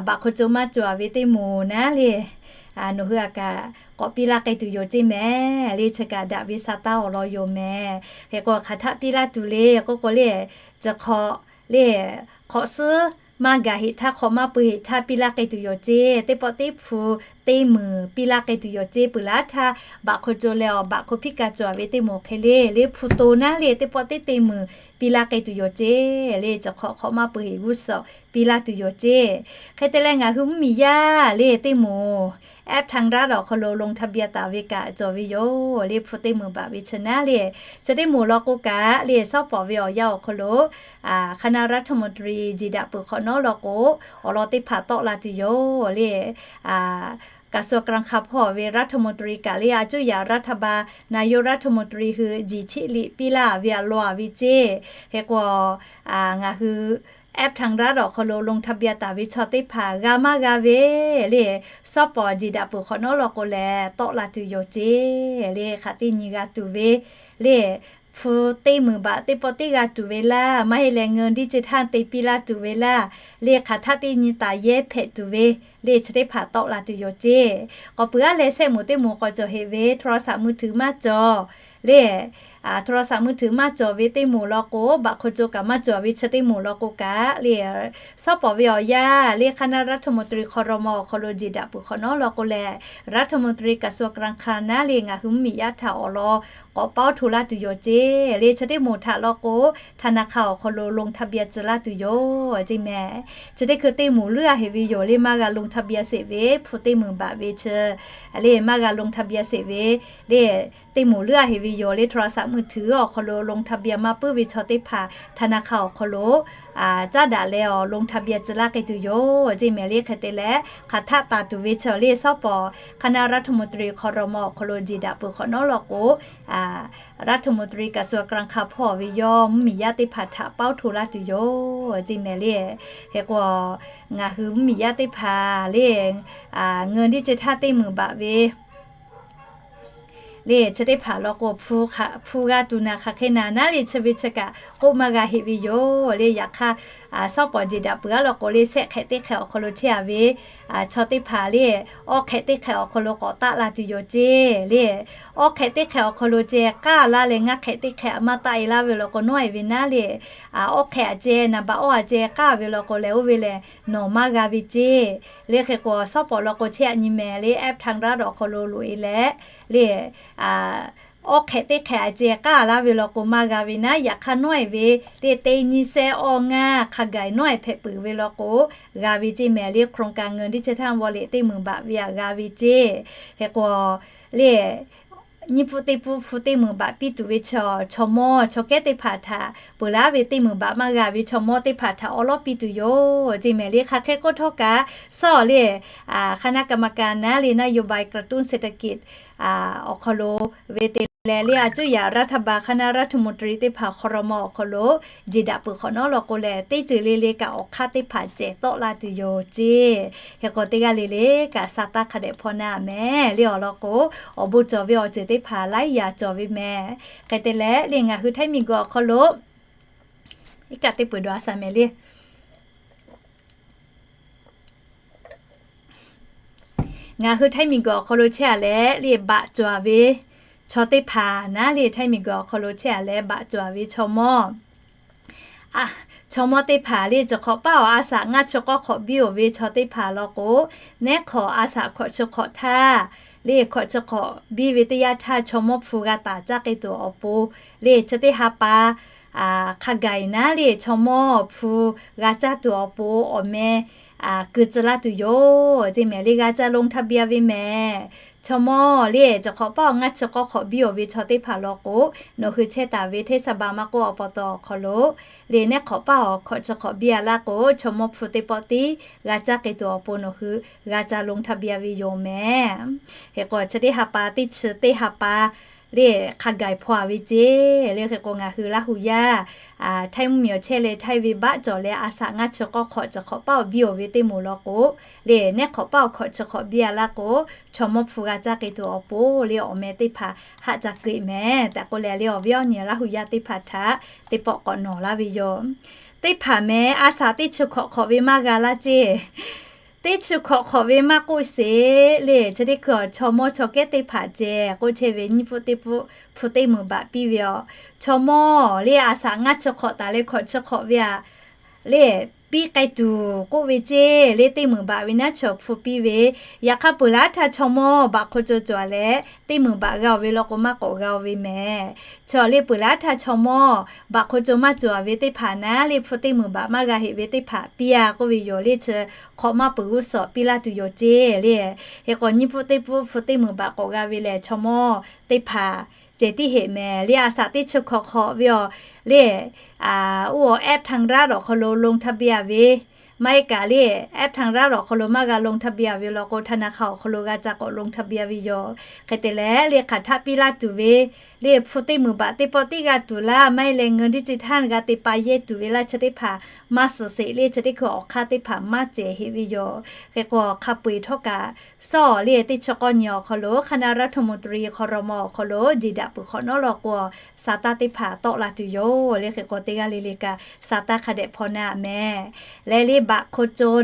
baꞈ hk'aw co maˇ cawˬ ve teˇ moˍ naˉ le nawˬ hui a kaꞈ k'awꞈ piˇ laˇ k'ai tuˬ yoˬ ceˇ mehˍ le. Chi kaꞈ daꞈ ve sa taˇ awˬ lawn yoˬ mehˍ. Hk'e k'o hk'aˬ htaˆ piˇ laˇ tuˬ le k'oˆ k'o le, chi hk'awꞈ le hk'awꞈ suhˉ maˇ gaˬ heꞈ htaˇ hk'awꞈ maˇ peu heꞈ htaˇ piˇ laˇ k'ai tuˬ yoˬ ceˇ. Teˇ pawˆ teˇ hpu teˇ meunˍ piˇ laˇ k'ai tuˬ yoˬ ceˇ. Peuˬ laˉ htaˇ baꞈ hk'aw co leh a baꞈ hk'aw piˇ kaꞈ cawˬ ve teˇ moˍ hk'e le le hpu to naˉ le teˇ pawˆ teˇ teˇ meunˍ piˇ laˇ k'ai tuˬ yoˬ ceˇ. Le chi hk'awꞈ hk'awꞈ maˇ peu heꞈ g'uˇ suhˍ piˇ laˇ tuˬ yoˬ ceˇ. Hk'e te leh ngaˬ hui mvuhˇmiˬ yaˇ le teˇ moˍ แอปทางรัฐ awˬ hk'aw lo ลงทะเบียน taˍ ve kaꞈ cawˬ ve yoˬ. Le hpu teˇ meunˍ baꞈ ve chi naˉ le, chi teˇ moˍ law k'o kaꞈ le sawˉ pawˍ ve awˬ yanˇ awˬ hk'aw lo คณะรัฐมนตรี jeˬ daꞈ peuˬ hk'awꞈ nawˉ law k'o, awˬ lawn teˇ hpaˍ tawˆ la tuˬ yoˬ le. กระทรวงการคลัง hpawˇ ve รัฐมนตรี kaꞈ le a cuˇ yaꞈ รัฐบาล นายกรัฐมนตรี hui jeˬ cheˆ liꞈ piˇ laˇ ve a law a ve ceˇ. Hk'e k'o, ngaˬ hui แอปทางรัฐ awˬ hk'aw lo ลงทะเบียน taˍ ve chaw teˇ hpaˍ g'a maˇ g'a ve le, sawˉ pawˍ jeˬ daꞈ peuˬ hk'awꞈ nawˉ law k'o lehˬ tawˆ la tuˬ yoˬ ceˇ. Le hk'aˬ teˇ nyi g'a tuˬ ve le, hpu teˇ meunˍ baꞈ teˇ pawˆ teˇ g'a tuˬ ve laˇ, maˇ heˆ leh เงินดิจิทัล te piˇ laˇ tuˬ ve laˇ, le hk'aˬ htaˆ teˇ nyi taˍ yehˇ hpehꞈ tuˬ ve le chi teˇ hpaˍ tawˆ la tuˬ yoˬ ceˇ. K'awꞈ peuˬ aˉ leh shehˆ moˍ teˇ moˍ k'awꞈ cawˬ heꞈ ve โทรศัพท์มือถือ maˇ cawˬ le, โทรศัพท์มือถือ maˇ cawˬ ve teˇ moˍ law k'o, baꞈ hk'aw co kaꞈ maˇ cawˬ ve chi teˇ moˍ law k'o kaꞈ le, sawˉ pawˍ ve awˬ yanˇ le คณะรัฐมนตรี ครม. awˬ hk'aw lo jeˬ daꞈ peuˬ hk'awꞈ nawˉ law k'o lehˬ รัฐมนตรี กระทรวงการคลัง naˉ le ngaˬ hui mvuhˇmiˬ yaˇ htaꞈ awˬ lawn k'awꞈ pawˉ hto laˇ tuˬ yoˬ ceˇ. Le chi teˇ moˍ htaꞈ law k'o, ธนาคาร awˬ hk'aw lo ลงทะเบียน tcuh laˇ tuˬ yoˬ ceˇ mehˍ. Chi teˇ hkui teˇ moˍ leuˉ a heꞈ ve yoˬ le maˇ g'a ลงทะเบียน sheˍ ve, hpu teˇ meunˍ baꞈ ve chi le maˇ g'a ลงทะเบียน sheˍ ve le, teˇ moˍ leuˉ a heꞈ ve yoˬ le โทรศัพท์มือถือ awˬ hk'aw lo ลงทะเบียน maˇ puiˉ ve chaw teˇ hpaˍ ธนาคาร awˬ hk'aw lo caˉ daꞈ leh awˬ ลงทะเบียน tcuh laˇ k'ai tuˬ yoˬ ceˇ mehˍ le. Hk'e te leh hk'aˬ htaˆ taˍ tuˬ ve chi le sawˉ pawˍ คณะรัฐมนตรี ครม. awˬ hk'aw lo jeˬ daꞈ peuˬ hk'awꞈ nawˉ law k'o, รัฐมนตรี กระทรวงการคลัง hpawˇ ve yawˇ mvuhˇmiˬ yaˇ teˇ hpaˍ htaꞈ pawˉ hto laˇ tuˬ yoˬ ceˇ mehˍ le. Hk'e k'o, ngaˬ hui mvuhˇmiˬ yaˇ teˇ hpaˍ le เงินดิจิทัล teˇ meunˍ baꞈ ve le chi teˇ hpaˍ law k'o, hpu g'a tuˬ naˍ hk'aˬ hk'e naˍ naˉ le chi ve chi kaꞈ k'oˆ maˇ g'a heꞈ ve yoˬ le. Yaꞈ hk'aˇ, sawˉ pawˍ jeˬ daꞈ peuˬ aˉ law k'o le shehˆ hk'ehꞈ teˇ hk'ehꞈ awˬ hk'aw lo chehˇ a ve chaw teˇ hpaˍ le awˇ hk'ehꞈ teˇ hk'ehꞈ awˬ hk'aw lo k'awꞈ taˆ la tuˬ yoˬ ceˇ le. Awˇ hk'ehꞈ teˇ hk'ehꞈ awˬ hk'aw lo ceh k'aˇ laˇ leh ngaˇ hk'ehꞈ teˇ hk'ehꞈ maˇ taˆ e laˇ ve law k'o nawˉ e ve naˉ le, awˇ hk'ehꞈ a ceh naˍ baꞈ awˇ a ceh k'aˇ ve law k'o lehˬ oˇ ve lehˬ nawˬ maˇ g'a ve ceˇ. Le hk'e k'o, sawˉ pawˍ law k'o chehˇ a nyi mehˍ le แอปทางรัฐ awˬ hk'aw lo loꞈ e leh le, awˇ hk'ehꞈ teˇ hk'ehꞈ a ceh k'aˇ laˇ ve law k'o maˇ g'a ve naˉ, yaꞈ hk'aˇ nawˉ e ve le teˇ nyiˇ shehˆ awˇ ngaˇ hk'a gaˬ nawˉ e hpehꞈ peuˬ ve law k'o g'a ve ceˇ mehˍ le. โครงการเงินดิจิทัลวอลเล็ต teˇ meunˍ baꞈ ve a g'a ve ceˇ. Hk'e k'o, le nyiˇ pfuhˆ teˇ pfuhˆ hpu teˇ meunˍ baꞈ piˇ tuˬ ve chaw, chaw mawˇ chaw kehˉ teˇ hpaˍ htaꞈ peuˬ laˉ ve teˇ meunˍ baꞈ maˇ g'a ve chaw mawˇ teˇ hpaˍ htaꞈ awˉ lawˉ piˇ tuˬ yoˬ ceˇ mehˍ le. Hk'aˬ hk'e k'oˆ htawˇ kaꞈ, sawˉ le คณะกรรมการ naˉ le นโยบายกระตุ้นเศรษฐกิจ awˬ hk'aw lo ve te leh le a cuˇ yaꞈ รัฐบาล คณะรัฐมนตรี teˇ hpaˍ ครม. awˬ hk'aw lo jeˬ daꞈ peuˬ hk'awꞈ nawˉ law k'o lehˬ teˇ ceuˬ le le kaꞈ awˬ hk'aˇ teˇ hpaˍ cehˬ tawˆ la tuˬ yoˬ ceˇ. Hk'e k'o teˇ g'aˇ le le kaꞈ sa taˇ hk'a dehꞈ hpaw na mehˍ le. Awˬ lawn k'o, awˬ bon cawˬ ve awˬ ceuˬ teˇ hpaˍ laiˉ yaꞈ cawˬ ve mehˍ. Hk'e te leh le ngaˬ hui Htaiˇ miˬguiˬ awˬ hk'aw lo iˉ kaˆ teˇ peuˬ dawˬ a shaˍ mehˍ le. Ngaˬ hui Htaiˇ miˬguiˬ awˬ hk'aw lo chehˇ a leh le baꞈ cawˬ ve chaw teˇ hpaˍ naˉ le Htaiˇ miˬguiˬ awˬ hk'aw lo chehˇ a leh baꞈ cawˬ ve chaw mawˇ, chaw mawˇ teˇ hpaˍ le cawˬ hk'awꞈ paˉ awˬ a shaꞈ ngaˇ chi k'awˇ hk'awꞈ biˇ oˬ ve chaw teˇ hpaˍ law k'o, neˉ hk'awꞈ a shaꞈ hkawꞈ chi hk'awꞈ htaˇ le hkawꞈ chi hk'awꞈ biˇ ve teˇ yanˇ htaˇ chaw mawˇ hpu g'a taˍ caˇ k'ai tuˬ awˬ pon le chi teˇ ha pa hk'a gaˬ e naˉ le chaw mawˇ hpu g'a caˇ tuˬ awˬ pon awˬ meh keu tcuh laˇ tuˬ yoˬ. Ceˇ mehˍ le g'a ca ลงทะเบียน ve mehˍ. Chaw mawˇ le, chi hk'awꞈ paˇ awˬ ngaˇ chi k'awˇ hk'awꞈ biˇ awˬ ve chaw teˇ hpaˍ law k'o, nawˬ hui chehˇ taˍ ve เทศบาล maˇ k'oˆ awˬ pa taw awˬ hk'aw lo le, neˉ hk'awꞈ paˇ awˬ hkawꞈ chi hk'awꞈ biˇ a laˇ k'o, chaw mawˇ hpu teˇ pawˆ tiˉ g'a caˇ k'ai tuˬ awˬ pon nawˬ hui g'a ca ลงทะเบียน ve yoˬ mehˍ. Hk'e k'o chi teˇ ha pa teˇ chi teˇ ha pa le hk'a gaˬ hpaw a ve ceˇ le. Hk'e k'o ngaˬ hui Laˇ hu yaˇ Htaiˇ mvuhˇmiˬ awˬ chehˇ leh Htaiˇ ve baˆ cawˬ leh a shaꞈ ngaˇ chi k'awˇ hk'awꞈ chi hk'awꞈ paˇ awˬ biˇ awˬ ve teˇ moˍ law k'o, le neˉ hk'awꞈ paˇ awˬ hkawꞈ chi hk'awꞈ biˇ a laˇ k'o, chaw mawˇ hpu g'a caˇ k'ai tuˬ awˬ pon le awˬ meh teˇ hpaˍ haˆ ca keu mehˍ tehꞈ k'oˆ leh le awˬ viˉ awˬ nyi Laˇ hu yaˇ teˇ hpaˍ htaꞈ teˇ pawˆ k'awꞈ nawˬ laˇ ve yoˬ. Teˇ hpaˍ mehˍ a shaꞈ teˇ chi hkawꞈ hk'awꞈ ve maˇ g'a laˇ ceˇ. Teˇ chi hkawꞈ hk'awꞈ ve maˇ k'oˆ sheˍ le, chi teˇ hkui awˬ chaw mawˇ chaw kehˉ teˇ hpaˍ ceh k'oˆ chehˇ ve nyiˇ pfuhˆ teˇ pfuhˆ hpu teˇ meunˍ baꞈ piˇ ve awˬ chaw mawˇ le a shaꞈ ngaˇ chi hk'awꞈ taˍ leh hkawꞈ chi hk'awꞈ ve a le piˇ k'ai tuˬ k'oˆ ve ceˇ le. Teˇ meunˍ baꞈ ve naˉ chaw hpu piˇ ve, yaꞈ hk'aˇ peuˬ laˉ htaˇ chaw mawˇ baꞈ hk'aw co cawˬ leh teˇ meunˍ baꞈ g'a oˬ ve law k'o maˇ k'awꞈ g'a oˬ ve mehˍ. Chaw le peuˬ laˉ htaˇ chaw mawˇ baꞈ hk'aw co maˇ cawˬ ve teˇ hpaˍ naˉ le hpu teˇ meunˍ baꞈ maˇ g'a heꞈ ve teˇ hpaˍ piˇ a k'oˆ ve yoˬ le. Chi hk'awꞈ maˇ peuˬ g'uˇ suhˍ piˇ laˇ tuˬ yoˬ ceˇ le. Hk'e k'o nyiˇ pfuhˆ teˇ pfuhˆ hpu teˇ meunˍ baꞈ k'awꞈ g'a ve lehˬ chaw mawˇ teˇ hpaˍ ceh tiˉ heꞈ mehˍ le. A shaꞈ teˇ chi hkawꞈ hk'awꞈ ve awˬ le oˇ awˬ แอปทางรัฐ awˬ hk'aw lo ลงทะเบียน ve maˇ heˆ kaꞈ le แอปทางรัฐ awˬ hk'aw lo maˇ g'a ลงทะเบียน ve law k'o ธนาคาร awˬ hk'aw lo g'a ca k'awꞈ ลงทะเบียน ve yoˬ. Hk'e te leh le hk'aˬ htaˆ piˇ laˇ tuˬ ve le hpu teˇ meunˍ baꞈ teˇ pawˆ tiˉ g'a tuˬ laˇ, maˇ heˆ leh เงินดิจิทัล g'a te pa yehˇ tuˬ ve laˇ chi teˇ hpaˍ maˇ suhˍ sheˍ le chi teˇ hkui awˬ hk'aˇ teˇ hpaˍ maˇ cehˬ heꞈ ve yoˬ. Hk'e k'o hk'a peu-eˬ htawˇ kaꞈ sawˉ le teˇ chi k'awˇ nyi awˬ hk'aw lo คณะรัฐมนตรี ครม. awˬ hk'aw lo jeˬ daꞈ peuˬ hk'awꞈ nawˉ law k'o, sa taˇ teˇ hpaˍ tawˆ la tuˬ yoˬ le. Hk'e k'o teˇ g'aˇ le le kaꞈ sa taˇ hk'a dehꞈ hpaw na mehˍ. Leh le บัตรคนจน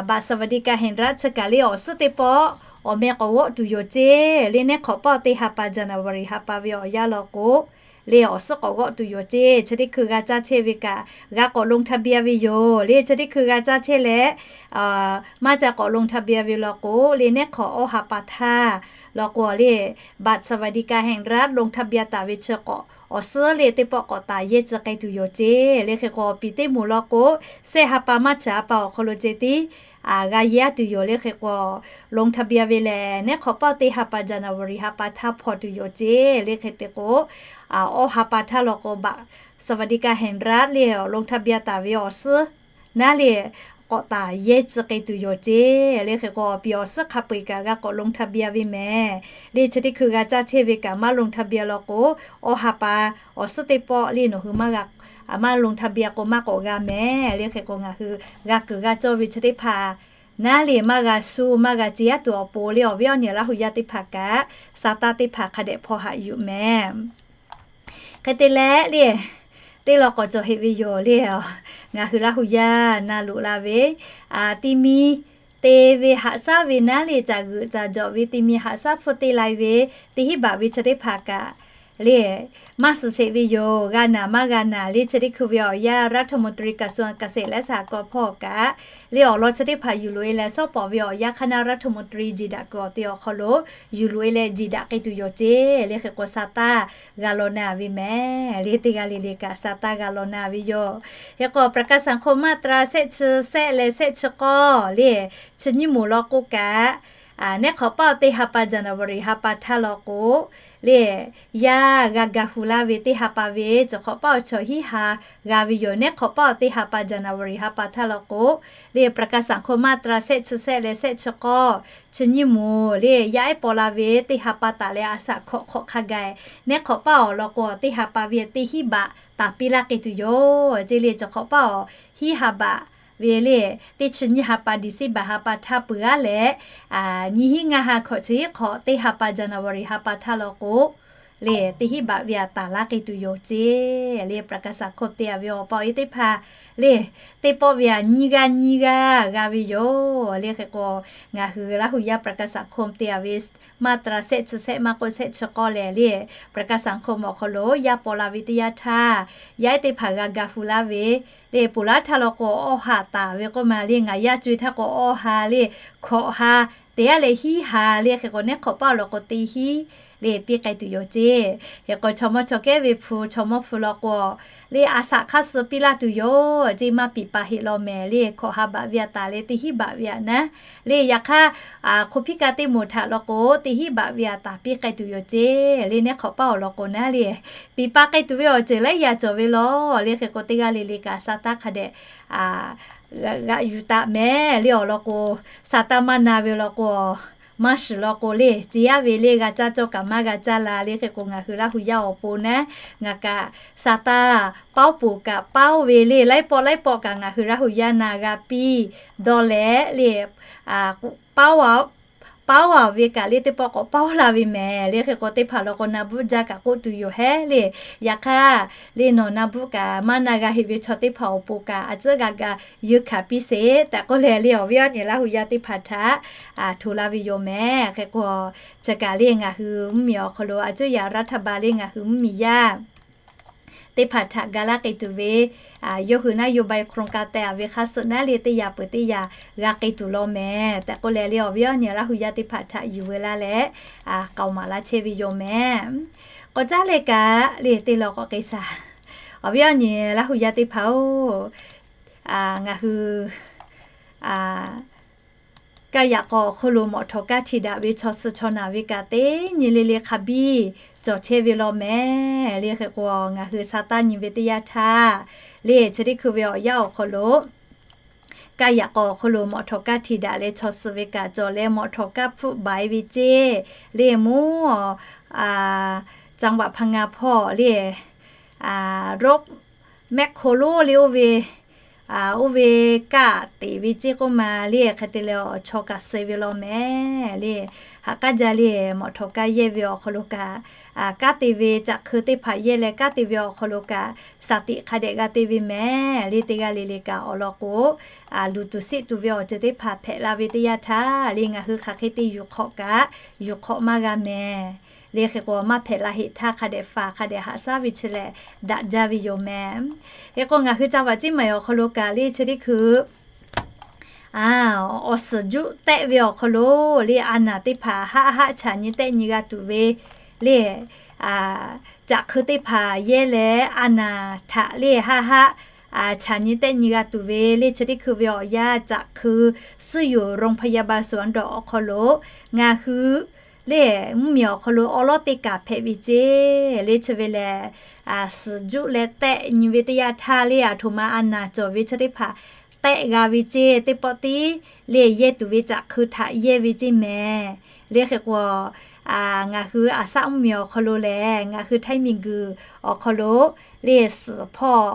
บัตรสวัสดิการแห่งรัฐ chi kaꞈ le awˬ suhˉ teˇ pawˆ awˬ meh k'awꞈ g'awˆ tuˬ yoˬ ceˇ le. Neˉ hk'awꞈ paˇ teˇ ha pa January ha pa ve awˬ yanˇ law k'o le awˬ suhˉ k'awꞈ g'awˆ tuˬ yoˬ ceˇ. Chi teˇ hkui g'a caˇ chehˇ ve kaꞈ g'a k'awꞈ ลงทะเบียน ve yoˬ le. Chi teˇ hkui g'a caˇ chehˇ leh maˇ ca k'awꞈ ลงทะเบียน ve law k'o le neˉ hk'awꞈ awˇ ha pa htaˇ law k'o le บัตรสวัสดิการแห่งรัฐ ลงทะเบียน taˍ ve chi k'awꞈ awˬ suhˉ le teˇ pawˆ k'awꞈ taˍ yehˇ tcuh k'ai tuˬ yoˬ ceˇ le. Hk'e k'o piˍ teˇ moˍ law k'o, shehˆ ha pa maˇ chi ha pa awˬ hk'aw lo ceh tiˉ g'a yehˇ tuˬ yoˬ le. Hk'e k'o ลงทะเบียน ve lehˬ neˉ hk'awꞈ paˇ teˇ ha pa January ha pa htaˇ hpaw tuˬ yoˬ ceˇ le. Hk'e te k'o awˇ ha pa htaˇ law k'o บัตรสวัสดิการแห่งรัฐ le ลงทะเบียน taˍ ve awˬ suhˉ naˉ le k'awꞈ taˍ yehˇ tcuh k'ai tuˬ yoˬ ceˇ le. Hk'e k'o piˍ awˬ suhˉ hk'a peu-eˬ kaꞈ g'a k'awꞈ ลงทะเบียน ve mehˍ le. Chi teˇ hkui g'a caˇ chehˇ ve kaꞈ maˇ ลงทะเบียน law k'o, awˇ ha pa awˬ suhˉ teˇ pawˆ le nawˬ hui maˇ g'a maˇ ลงทะเบียน k'o maˇ k'awꞈ g'a mehˍ le. Hk'e k'o ngaˬ hui g'a kuiˬ g'a cawˇ ve chi teˇ hpaˍ naˉ le maˇ g'a shu maˇ g'a ce yaˇ tuˬ awˬ pon le awˬ viˉ awˬ nyi Laˇ hu yaˇ teˇ hpaˍ kaꞈ sa taˇ teˇ hpaˍ hk'a dehꞈ hpaw haꞈ yuˬ mehˍ. Hk'e te leh le teˇ law k'awꞈ cawˬ heꞈ ve yoˬ le. Ngaˬ hui Laˇ hu yaˇ na loꞈ la ve ti mi te ve haꞈ shaˉ ve naˉ le caˬ g'euꞈ caˬ jawꞈ ve ti mi haꞈ shaˉ hpfuhˇ te lai ve teˇ hinˉ baꞈ ve chi teˇ hpaˍ kaꞈ le maˇ suhˍ sheˍ ve yoˬ. G'a naˬ maˇ g'a naˬ le chi teˇ hkui ve awˬ yanˇ รัฐมนตรีกระทรวงเกษตรและสหกรณ์ hpawˇ kaꞈ le awˬ lawn chi teˇ hpaˍ yuˬ loꞈ e leh shawˉ pawˍ ve awˬ yanˇ คณะรัฐมนตรี jeˬ daꞈ kuiˬ awˬ te awˬ hk'aw lo yuˬ loꞈ e leh jeˬ daꞈ k'ai tuˬ yoˬ ceˇ le. Hk'e k'o sa taˇ g'a law na ve mehˍ le. Teˇ g'aˇ le le kaꞈ sa taˇ g'a law na ve yoˬ. Hk'e k'o ประกันสังคม มาตรา shehˆ chi shehˆ leh shehˆ chi k'awˇ le chi nyiˇ moˍ law k'o kaꞈ neˉ hk'awꞈ paˇ teˇ ha pa January ha pa htaˇ law k'o le yaˇ g'a ga hu laˇ ve teˇ ha pa ve chi hk'awꞈ paˇ awˬ chaw hiˉ ha g'a ve yoˬ. Neˉ hk'awꞈ paˇ teˇ ha pa January ha pa htaˇ law k'o le ประกันสังคม มาตรา shehˆ chi shehˆ leh shehˆ chi k'awˇ chi nyiˇ moˍ le yaˇ ehˉ paw la ve teˇ ha pa taˍ leh a shaꞈ hkawꞈ hk'awꞈ hk'a gaˬ neˉ hk'awꞈ paˇ awˬ lawn k'o teˇ ha pa ve teˇ hinˉ baꞈ taˍ piˇ laˇ k'ai tuˬ yoˬ ceˇ le. Chi hk'awꞈ paˇ awˬ hiˉ ha baꞈ ve le teˇ chi nyiˇ ha pa December ha pa htaˇ peuˬ g'aˇ leh nyiˇ hinˉ ngaˇ ha hkawꞈ chi hiˉ hk'awꞈ teˇ ha pa January ha pa htaˇ law k'o le teˇ hinˉ baꞈ ve aꞈ taˍ laˇ k'ai tuˬ yoˬ ceˇ le. ประกันสังคม te a ve awˬ pa awˬ e teˇ hpaˍ le teˇ pawˆ ve aꞈ nyiˇ g'aˇ nyiˇ g'aˇ g'a ve yoˬ le. Hk'e k'o ngaˬ hui Laˇ hu yaˇ ประกันสังคม te a ve มาตรา shehˆ chi shehˆ maˇ k'oˆ shehˆ chi k'awˇ lehˬ le ประกันสังคม awˬ hk'aw lo yaˇ paw la ve teˇ yanˇ htaˇ yaˇ ehˉ teˇ hpaˍ g'a ga hu laˇ ve le peuˬ laˇ htaˇ law k'o awˇ ha taˍ ve k'oˆ ma le ngaˬ yaˇ co e htaˇ k'o awˇ ha le hkawꞈ ha te yaˇ leh hiˉ ha le. Hk'e k'o neˉ hk'awꞈ paˇ awˬ lawn k'o teˇ hinˉ le piˇ k'ai tuˬ yoˬ ceˇ. Hk'e k'o chaw mawˇ chaw kehˉ ve hpu chaw mawˇ hpu law k'o, le a shaꞈ hk'aˇ suh piˇ laˇ tuˬ yoˬ ceˇ, maˇ piˍ pa heꞈ law mehˍ le, hkawꞈ ha baꞈ ve a taˍ leh teˇ hinˉ baꞈ ve aꞈ naˉ. Le yaꞈ hk'aˇ, hk'o hpiˇ ka teˇ moˍ htaꞈ law k'o teˇ hinˉ baꞈ ve a taˍ piˇ k'ai tuˬ yoˬ ceˇ. Le nehˉ hk'awꞈ paˇ awˬ lawn k'o naˉ le, piˍ pa k'ai tuˬ ve awˬ ceuˬ laiˉ yaꞈ cawˬ ve lawˬ. Le hk'e k'o teˇ g'aˇ le le kaꞈ Saˍtanˍ hk'a dehꞈ g'aꞈ yuˬ taˍ mehˍ le awˬ lawn k'o, Saˍtanˍ maˇ na ve law k'o, maˇ shiˍ law k'o le, ceˇ yaˇ ve le g'a caˇ cawˇ kaꞈ maˇ g'a caˇ la. Le hk'e k'o ngaˬ hui Laˇ hu yaˇ awˬ pon naˉ, ngaˬ kaꞈ Saˍtanˍ paoˉ poˬ kaꞈ paoˉ ve le, laiˉ pawˆ laiˉ pawˆ kaꞈ ngaˬ hui Laˇ hu yaˇ na g'a piˇ dawˇ leh le, paoˉ paoˉ a ve kaꞈ le teˇ pawˆ k'awꞈ paoˉ la ve mehˍ. Le hk'e k'o teˇ hpaˍ law k'o na buˆ jaˇ kaꞈ k'oˆ tuˬ yoˬ hehˉ le. Yaꞈ hk'aˇ, le nawˬ na buˆ kaꞈ maˇ na g'a heꞈ ve chaw teˇ hpaˍ awˬ pon kaꞈ a tcuhˉ g'a ga yeunˇ hkanˍ piˇ sheˍ tehꞈ k'oˆ leh le awˬ viˉ awˬ nyi Laˇ hu yaˇ teˇ hpaˍ htaꞈ hto laˇ ve yoˬ mehˍ. Hk'e k'o, chi kaꞈ le ngaˬ hui mvuhˇmiˬ awˬ hk'aw lo a cuˇ yaꞈ raˇ htaˇ ba le ngaˬ hui mvuhˇmiˬ yaˇ teˇ hpaˍ htaꞈ ga laˇ k'ai tuˬ ve, yawˇ hui naˉ yawˇ ba e hk'aw lo ka teh a ve hk'aˇ suh naˉ le teˇ yaꞈ peuˬ teˇ yaꞈ g'a k'ai tuˬ law mehˍ tehꞈ k'oˆ leh le awˬ viˉ awˬ nyi Laˇ hu yaˇ teˇ hpaˍ htaꞈ yuˬ veu laˇ leh k'aoˍ maˍ laˇ chehˇ ve yoˬ mehˍ. K'awꞈ caˉ leh kaꞈ le teˇ law k'awꞈ k'ai shaˍ. Awˬ viˉ awˬ nyi Laˇ hu yaˇ teˇ hpaˍ-oˬ, ngaˬ hui kaˇ yaꞈ k'aw awˬ hk'aw lo mawꞈ htawˍ kaˇ htiꞈ daꞈ ve chaw suh chaw naˬ ve kaꞈ teˇ nyi le le hk'a biˇ cawˬ chehˇ ve law mehˍ. Le hk'e k'o ngaˬ hui Saˍtanˍ nyi ve teˇ yanˇ htaˇ le chi teˇ hkui ve awˬ yanˇ awˬ hk'aw lo kaˇ yaꞈ k'aw awˬ hk'aw lo mawꞈ htawˍ kaˇ htiꞈ daꞈ leh chaw suh ve kaꞈ cawˬ leh mawꞈ htawˍ kaˇ hpfuhˆ baˬ e ve ceˇ. Le mvuhˇ จังหวัดพังงา hpawˇ le รถแมคโคร lonˉ le oˇ ve, oˇ ve kaˇ teꞈ ve ceˇ k'oˆ ma le hk'e te leh awˬ chaw kaꞈ suh ve law mehˍ le. Haꞈ k'aˉ jaˇ le mawꞈ htawˍ kaˇ yehˇ ve awˬ hk'aw lo kaꞈ, kaˇ te ve caꞈ hk'eu teˇ hpaˍ yehˇ leh kaˇ te ve awˬ hk'aw lo kaꞈ saˍ tiꞈ hk'a dehꞈ g'a te ve mehˍ le. Teˇ g'aˇ le le kaꞈ awˬ lawn k'o, luˬ tuˬ siˆ tuˬ ve awˬ ceuˬ teˇ hpaˍ hpehꞈ la ve teˇ yanˇ htaˇ le ngaˬ hui hk'aˬ hk'e te yuˬ hk'awꞈ kaꞈ yuˬ hk'awꞈ maˇ g'a mehˍ. Le hk'e k'o maˇ hpehꞈ la heꞈ htaˇ hk'a dehꞈ faˍ hk'a dehꞈ haꞈ shaˉ ve chi lehˬ daꞈ jaˇ ve yoˬ mehˍ. Hk'e k'o ngaˬ hui ca vaꞈ ciˉ maˍ awˬ hk'aw lo kaꞈ le chi teˇ hkui awˬ suhˍ juˆ tehˆ ve awˬ hk'aw lo le a naˍ teˇ hpaˍ haˆ haˆ chaꞈ nyi tehˆ nyi g'a tuˬ ve le caꞈ hk'eu teˇ hpaˍ yehˇ leh a naˍ htaꞈ le haˆ haˆ chaꞈ nyi tehˆ nyi g'a tuˬ ve le chi teˇ hkui ve awˬ yanˇ caꞈ hk'eu ซื่ออยู่โรงพยาบาลสวนดอก awˬ hk'aw lo ngaˬ hui le mvuhˇmiˬ awˬ hk'aw lo awˉ lawˉ teˇ kaꞈ hpehꞈ ve ceˇ. Le chi ve lehˬ suhˍ juˆ leh tehˆ nyi ve teˇ yanˇ htaˇ le aˬ htoꞈ ma a naˍ cawˬ ve chi teˇ hpaˍ tehˆ g'a ve ceˇ. Teˇ pawˆ tiˉ le yehˇ tuˬ ve caꞈ hk'eu htaꞈ yehˇ ve ceˇ mehˍ. Le hk'e k'o ngaˬ hui aˍ saˆ mvuhˇmiˬ awˬ hk'aw lo lehˬ ngaˬ hui htaiˇ miˬguiˬ awˬ hk'aw lo le suhˍ hpawˇ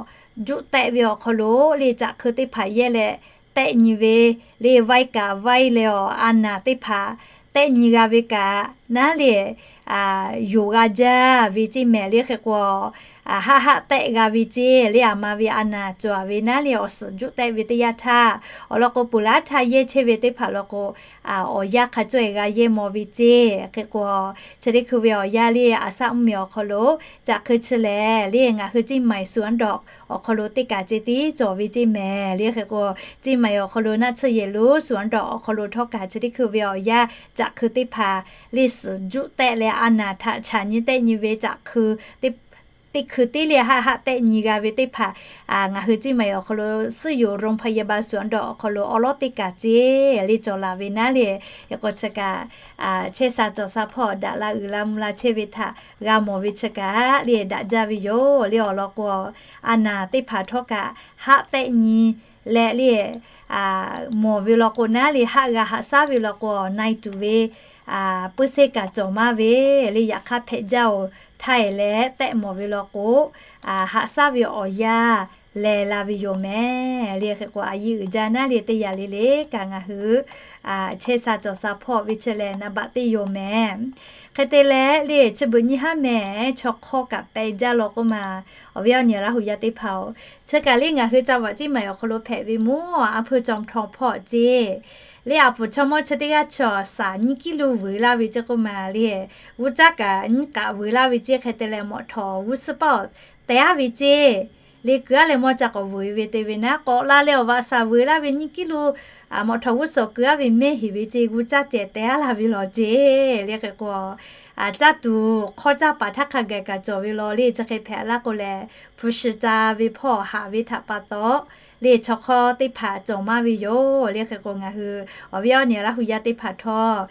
juˆ tehˆ ve awˬ hk'aw lo le caꞈ hk'eu teˇ hpaˍ yehˇ leh tehˆ nyi ve le vaiˇ kaꞈ vaiˇ leh awˬ a naˍ teˇ hpaˍ tehˆ nyi g'a ve kaꞈ naˉ le yonˍ g'a jaˇ ve ceˇ mehˍ. Le hk'e k'o haˆ haˆ tehˆ g'a ve ceˇ. Le aˬ ma ve a naˍ cawˬ ve naˉ le awˬ suhˍ juˆ tehˆ ve teˇ yanˇ htaˇ awˬ lawn k'o peuˬ laˉ htaˇ yehˇ chehˇ ve teˇ hpaˍ law k'o awˬ yanˇ hk'a cawˇ e g'a yehˇ maw ve ceˇ. Hk'e k'o chi teˇ hkui ve awˬ yanˇ le aˍ saˆ mvuhˇmiˬ awˬ hk'aw lo caꞈ hk'eu chi lehˬ le ngaˬ hui เชียงใหม่ สวนดอก awˬ hk'aw lo teˇ kaꞈ ceh tiˉ cawˬ ve ceˇ mehˍ. Le hk'e k'o เชียงใหม่ awˬ hk'aw lo naˆ tsuhˇ yehˬ lo สวนดอก awˬ hk'aw lo htawˇ kaꞈ chi teˇ hkui ve awˬ yanˇ caꞈ hk'eu teˇ hpaˍ le suhˍ juˆ tehˆ leh a naˍ htaꞈ chaꞈ nyi tehˆ nyi ve caꞈ hk'eu teˇ hkui tiˉ le haˆ haˆ tehˆ nyi g'a ve teˇ hpaˍ ngaˬ hui เชียงใหม่ awˬ hk'aw lo ซื่ออยู่โรงพยาบาลสวนดอก awˬ hk'aw lo awˉ lawˉ teˇ kaꞈ ceh le cawˬ laˬ ve naˉ le. Hk'e k'o chi kaꞈ chehˇ sha cawˬ sha hpawˇ daꞈ la uiˍ la mvuh la chehˇ ve htaꞈ g'a mawˬ ve chi kaꞈ le daꞈ jaˇ ve yoˬ. Le awˬ lawn k'o a naˍ teˇ hpaˍ htawˇ kaꞈ haˆ tehˆ nyi leh le mawˬ ve law k'o naˉ le haˆ g'a haꞈ shaˉ ve law k'o na e tuˬ ve puiˇ seˇ kaꞈ cawˬ maˇ ve le. Yaꞈ hk'aˇ hpehꞈ jaˇ oˬ htaˇ e leh tehˆ mawˬ ve law k'o haꞈ shaˉ ve awˬ yanˇ lehˬ la ve yoˬ mehˍ. Le hk'e k'o a yiˇ uiˍ jaˇ naˉ le teˇ yanˇ le le kaꞈ ngaˬ hui chehˇ sha cawˬ sha hpawˇ ve chi lehˬ naˍ baꞈ teˇ yoˬ mehˍ. Hk'e te leh le chi beuꞈ nyi haˉ mehˍ chaw hk'awˇ kaꞈ peh jaˇ law k'oˆ ma. Awˬ viˉ awˬ nyi Laˇ hu yaˇ teˇ hpaˍ-oˬ, chi kaꞈ le ngaˬ hui ca vaꞈ ciˉ maˍ awˬ hk'aw lo hpehꞈ ve mvuhˇ a hpuˇ caw htaw hpawˇ ceˇ. Le a puˍ chaw mawˇ chi teˇ g'aˇ chaw shaˍ nyiˇ kiˇ lo vuiˬ laˇ ve ceˇ k'oˆ ma le, g'uˇ caˉ kaꞈ nyiˇ k'aꞈ vuiˬ laˇ ve ceˇ. Hk'e te leh mawꞈ htawˍ g'uˇ suhˉ paˇ awˬ te aˉ ve ceˇ. Le kuiˬ aˉ leh mawˇ ca k'awꞈ vuiˬ ve te ve naˉ k'awꞈ la leh awˬ vaꞈ shaˍ vuiˬ laˇ ve nyiˇ kiˇ lo maꞈ htawˍ g'uˇ suhˍ keu aˉ ve mehˇ heˍ ve ce g'uˇ caˇ tehˬ teh aˉ laˇ ve lawˬ ce. Le hk'e k'o, caˇ tuˬ hk'awˇ caˇ paˍ htaˇ hk'a gaˬ kaꞈ cawˬ ve law le. Chi hk'e hpehꞈ laˇ k'o lehˬ, hpu shi ca ve hpawˇ haꞈ ve htaꞈ pa taw, le chaw hk'awˇ teˇ hpaˍ cawˬ maˇ ve yoˬ. Le hk'e k'o, ngaˬ hui awˬ viˉ awˬ nyi Laˇ hu yaˇ teˇ hpaˍ htawˇ,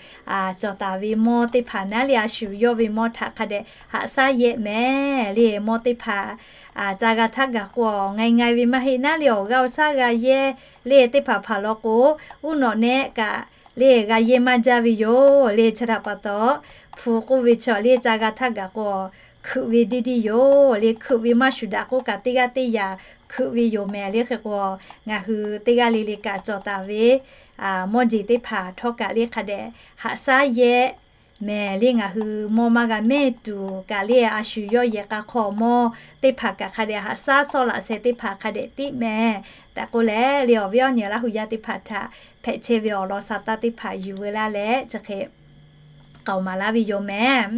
cawˬ taˍ ve mawˇ teˇ hpaˍ naˉ le a shu yawˇ ve mawˇ htaꞈ hk'a dehꞈ haꞈ shaˉ yehˇ mehˍ. Le mawˇ teˇ hpaˍ ca g'a htaˇ gaˬ k'o, ngai ngai ve maˇ heˆ naˉ le awˬ g'aˇ awˬ shaˉ g'a yehˇ. Le teˇ hpaˍ hpaˍ law k'o, uˉ nawꞈ nehˆ kaꞈ le g'a yehˇ maˇ jaˇ ve yoˬ. Le chi htaꞈ pa taw, hpu k'oˆ ve chi le ca g'a htaˇ gaˬ k'o, hkeuꞈ ve deˇ deˇ yoˬ. Le hkeuꞈ ve maˇ shuˍ daꞈ k'oˆ kaꞈ, teˇ g'aˇ teˇ yanˇ hkeuꞈ ve yoˬ mehˍ. Le hk'e k'o, ngaˬ hui teˇ g'aˇ le le kaꞈ cawˬ taˍ ve mawˇ jeˬ teˇ hpaˍ htawˇ kaꞈ le hk'a dehꞈ haꞈ shaˉ yehˇ mehˍ. Le ngaˬ hui mawˇ maˇ g'a mehˇ tuˬ kaꞈ le a shu yawˇ yehˬ k'a hk'aw mawˇ teˇ hpaˍ kaꞈ hk'a dehꞈ haꞈ shaˉ, sawˉ laꞈ sheh teˇ hpaˍ hk'a dehꞈ tiˉ mehˍ tehꞈ k'oˆ leh, le awˬ viˉ awˬ nyi Laˇ hu yaˇ teˇ hpaˍ htaꞈ hpehꞈ chehˇ ve awˬ lawn sa taˇ teˇ hpaˍ yuˬ veu laˇ leh chi hk'e k'aoˍ maˍ laˇ ve yoˬ mehˍ.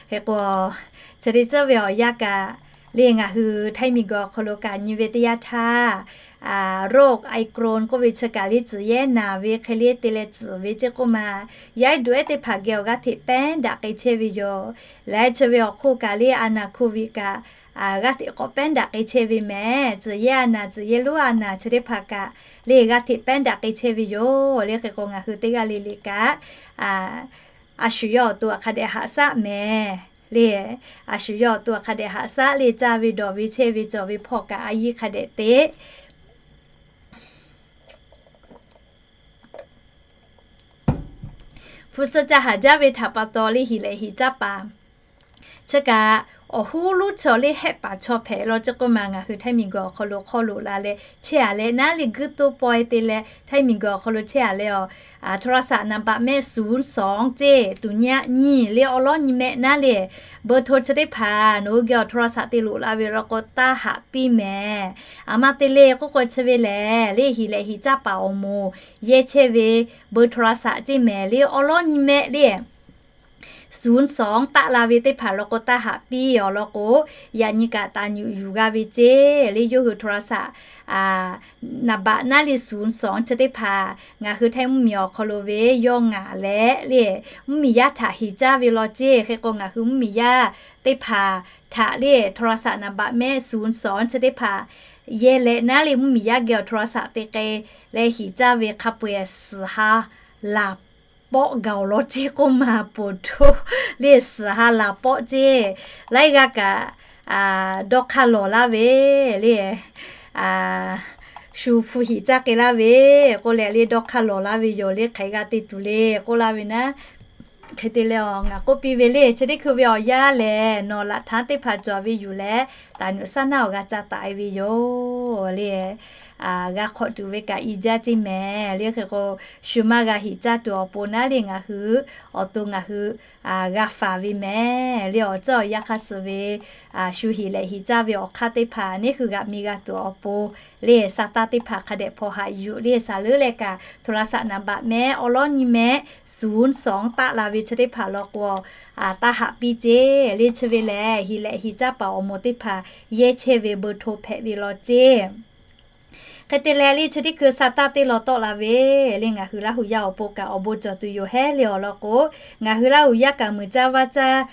Hk'e k'o, chi teˇ ceuˬ ve awˬ yanˇ kaꞈ, le ngaˬ hui htaiˇ miˬ guiˬ awˬ hk'aw lo kaꞈ nyi ve teˇ yanˇ htaˇ, โรคไอโครน k'oˆ ve chi kaꞈ le tcuhˍ yehˇ naˍ ve hk'e le te leh tcuhˍ ve ceˇ k'oˆ ma, yaˇ ehˉ duˬ ehˉ teˇ hpaˍ geh awˬ g'aˇ hteꞈ pehˉ daꞈ k'ai chehˇ ve yoˬ. Leh chi ve awˬ hk'oˆ kaꞈ le a naˍ โควิด kaꞈ g'aˇ hteꞈ k'awꞈ pehˉ daꞈ k'ai chehˇ ve mehˍ. Tcuhˍ yehˇ a naˍ, tcuhˍ yehˇ lonˉ a naˍ chi teˇ hpaˍ kaꞈ le g'aˇ hteꞈ pehˉ daꞈ k'ai chehˇ ve yoˬ. Le hk'e k'o, ngaˬ hui teˇ g'aˇ le le kaꞈ a shu yawˇ awˬ to hk'a dehꞈ haꞈ shaˉ mehˍ. Le a shu yawˇ awˬ to hk'a dehꞈ haꞈ shaˉ le caˇ ve dawˬ ve chehˇ ve cawˬ ve hpawˇ kaꞈ a yiˇ hk'a dehꞈ te Hpu suh ca haˍ jaˇ ve htaꞈ pa taw le hiˍ lehꞈ hiˍ caˇ paˍ chi kaꞈ awˬ hoˉ lonˉ chaw le hehˆ paˍ chaw hpehꞈ law ceˇ k'oˆ ma, ngaˬ hui htaiˇ miˬ guiˬ awˬ hk'aw lo hk'aw loꞈ la leh chehˇ a leh naˉ le guiˇ toˇ pawehˇ te leh htaiˇ miˬ guiˬ awˬ hk'aw lo chehˇ a leh, โทรศัพท์ navbaꞈ mehˆ ศูนย์สอง ceˇ tuˍ nyi a nyi le awˉ lawˉ nyi mehˆ naˉ le เบอร์โทร chi teˇ hpaˍ nawˬ hui geh awˬ โทรศัพท์ te loꞈ la ve law k'o taˇ haꞈ piˇ mehˍ. A ma te le k'oˆ k'o chi ve lehˬ le hiˍ lehꞈ hiˍ caˇ paˍ awˬ moˍ yehˇ chehˇ ve เบอร์โทรศัพท์ ceˇ mehˍ le awˉ lawˉ nyi mehˆ le ศูนย์สอง taˆ la ve teˇ hpaˍ law k'o taˇ haꞈ piˇ awˬ lawn k'o, yaꞈ nyi kaꞈ taˍ nyuꞈ yuˬ g'a ve ceˇ le yawˇ hui โทรศัพท์ navbaꞈ naˉ le ศูนย์สอง chi teˇ hpaˍ ngaˬ hui htaiˇ mvuhˇmiˬ awˬ hk'aw lo ve yawˇ ngaˬ leh le mvuhˇmiˬ yaˇ htaꞈ hiˍ caˇ ve law ceˇ. Hk'e k'o ngaˬ hui mvuhˇmiˬ yaˇ teˇ hpaˍ htaꞈ le โทรศัพท์ navbaꞈ mehˆ ศูนย์สอง chi teˇ hpaˍ yehˇ leh naˉ le mvuhˇmiˬ yaˇ geh awˬ โทรศัพท์ te k'ai leh hiˍ caˇ ve hk'a peu-eˬ suhˍ ha laˬ pawˆ gaˬ awˬ lawn ceˇ k'oˆ ma poˬ htoˇ le suhˍ ha laˬ pawˆ ceˇ. Laiˉ g'aˇ kaꞈ dawˇ hk'aˇ lawˬ laˇ ve le shu hpu hiˍ caˇ k'ai laˇ ve k'oˆ leh le dawˇ hk'aˇ lawˬ laˇ ve yoˬ le hk'aˬ g'a te tuˬ le k'oˆ laˇ ve naˉ. Hk'e te leh ngaˬ k'oˆ piˇ ve le chi teˇ hkui ve awˬ yanˇ lehˬ nawˬ laꞈ htaˉ teˇ hpaˍ cawˬ ve yuˬ leh taˍ nyuꞈ shaˉ naˉ awˬ g'a ca taˍ e ve yoˬ le. G'a hk'awꞈ tuˬ ve kaꞈ i jaˇ ceˇ mehˍ le. Hk'e k'o shu maˇ g'a hiˍ caˇ tuˬ awˬ pon naˉ le ngaˬ hui awˬ to ngaˬ hui g'a faˍ ve mehˍ le. Awˬ ceuˬ awˬ yanˇ hk'aˇ suh ve shu hiˍ lehꞈ hiˍ caˇ ve awˬ hk'aˇ teˇ hpaˍ neˇ hui g'aꞈ mi g'a tuˬ awˬ pon le sa taˇ teˇ hpaˍ hk'a dehꞈ hpaw haꞈ yuˬ le saˍ leuˉ leh kaꞈ โทรศัพท์ navbaꞈ mehˆ awˉ lawˉ nyi mehˆ ศูนย์สอง taˆ la ve chi teˇ hpaˍ law k'o taˇ haꞈ piˇ ceˇ le. Chi ve lehˬ hiˍ lehꞈ hiˍ caˇ paˍ awˬ moˍ teˇ hpaˍ yehˇ chehˇ ve เบอร์โทร hpehꞈ ve law ceˇ. Hk'e te leh le chi teˇ hkui sa taˇ teˇ law tawˆ la ve le ngaˬ hui Laˇ hu yaˇ awˬ pon kaꞈ awˬ bon cawˬ tuˬ yoˬ hehˉ le awˬ lawn k'o, ngaˬ hui Laˇ hu yaˇ kaꞈ muiˬ caˇ vaˇ caˇ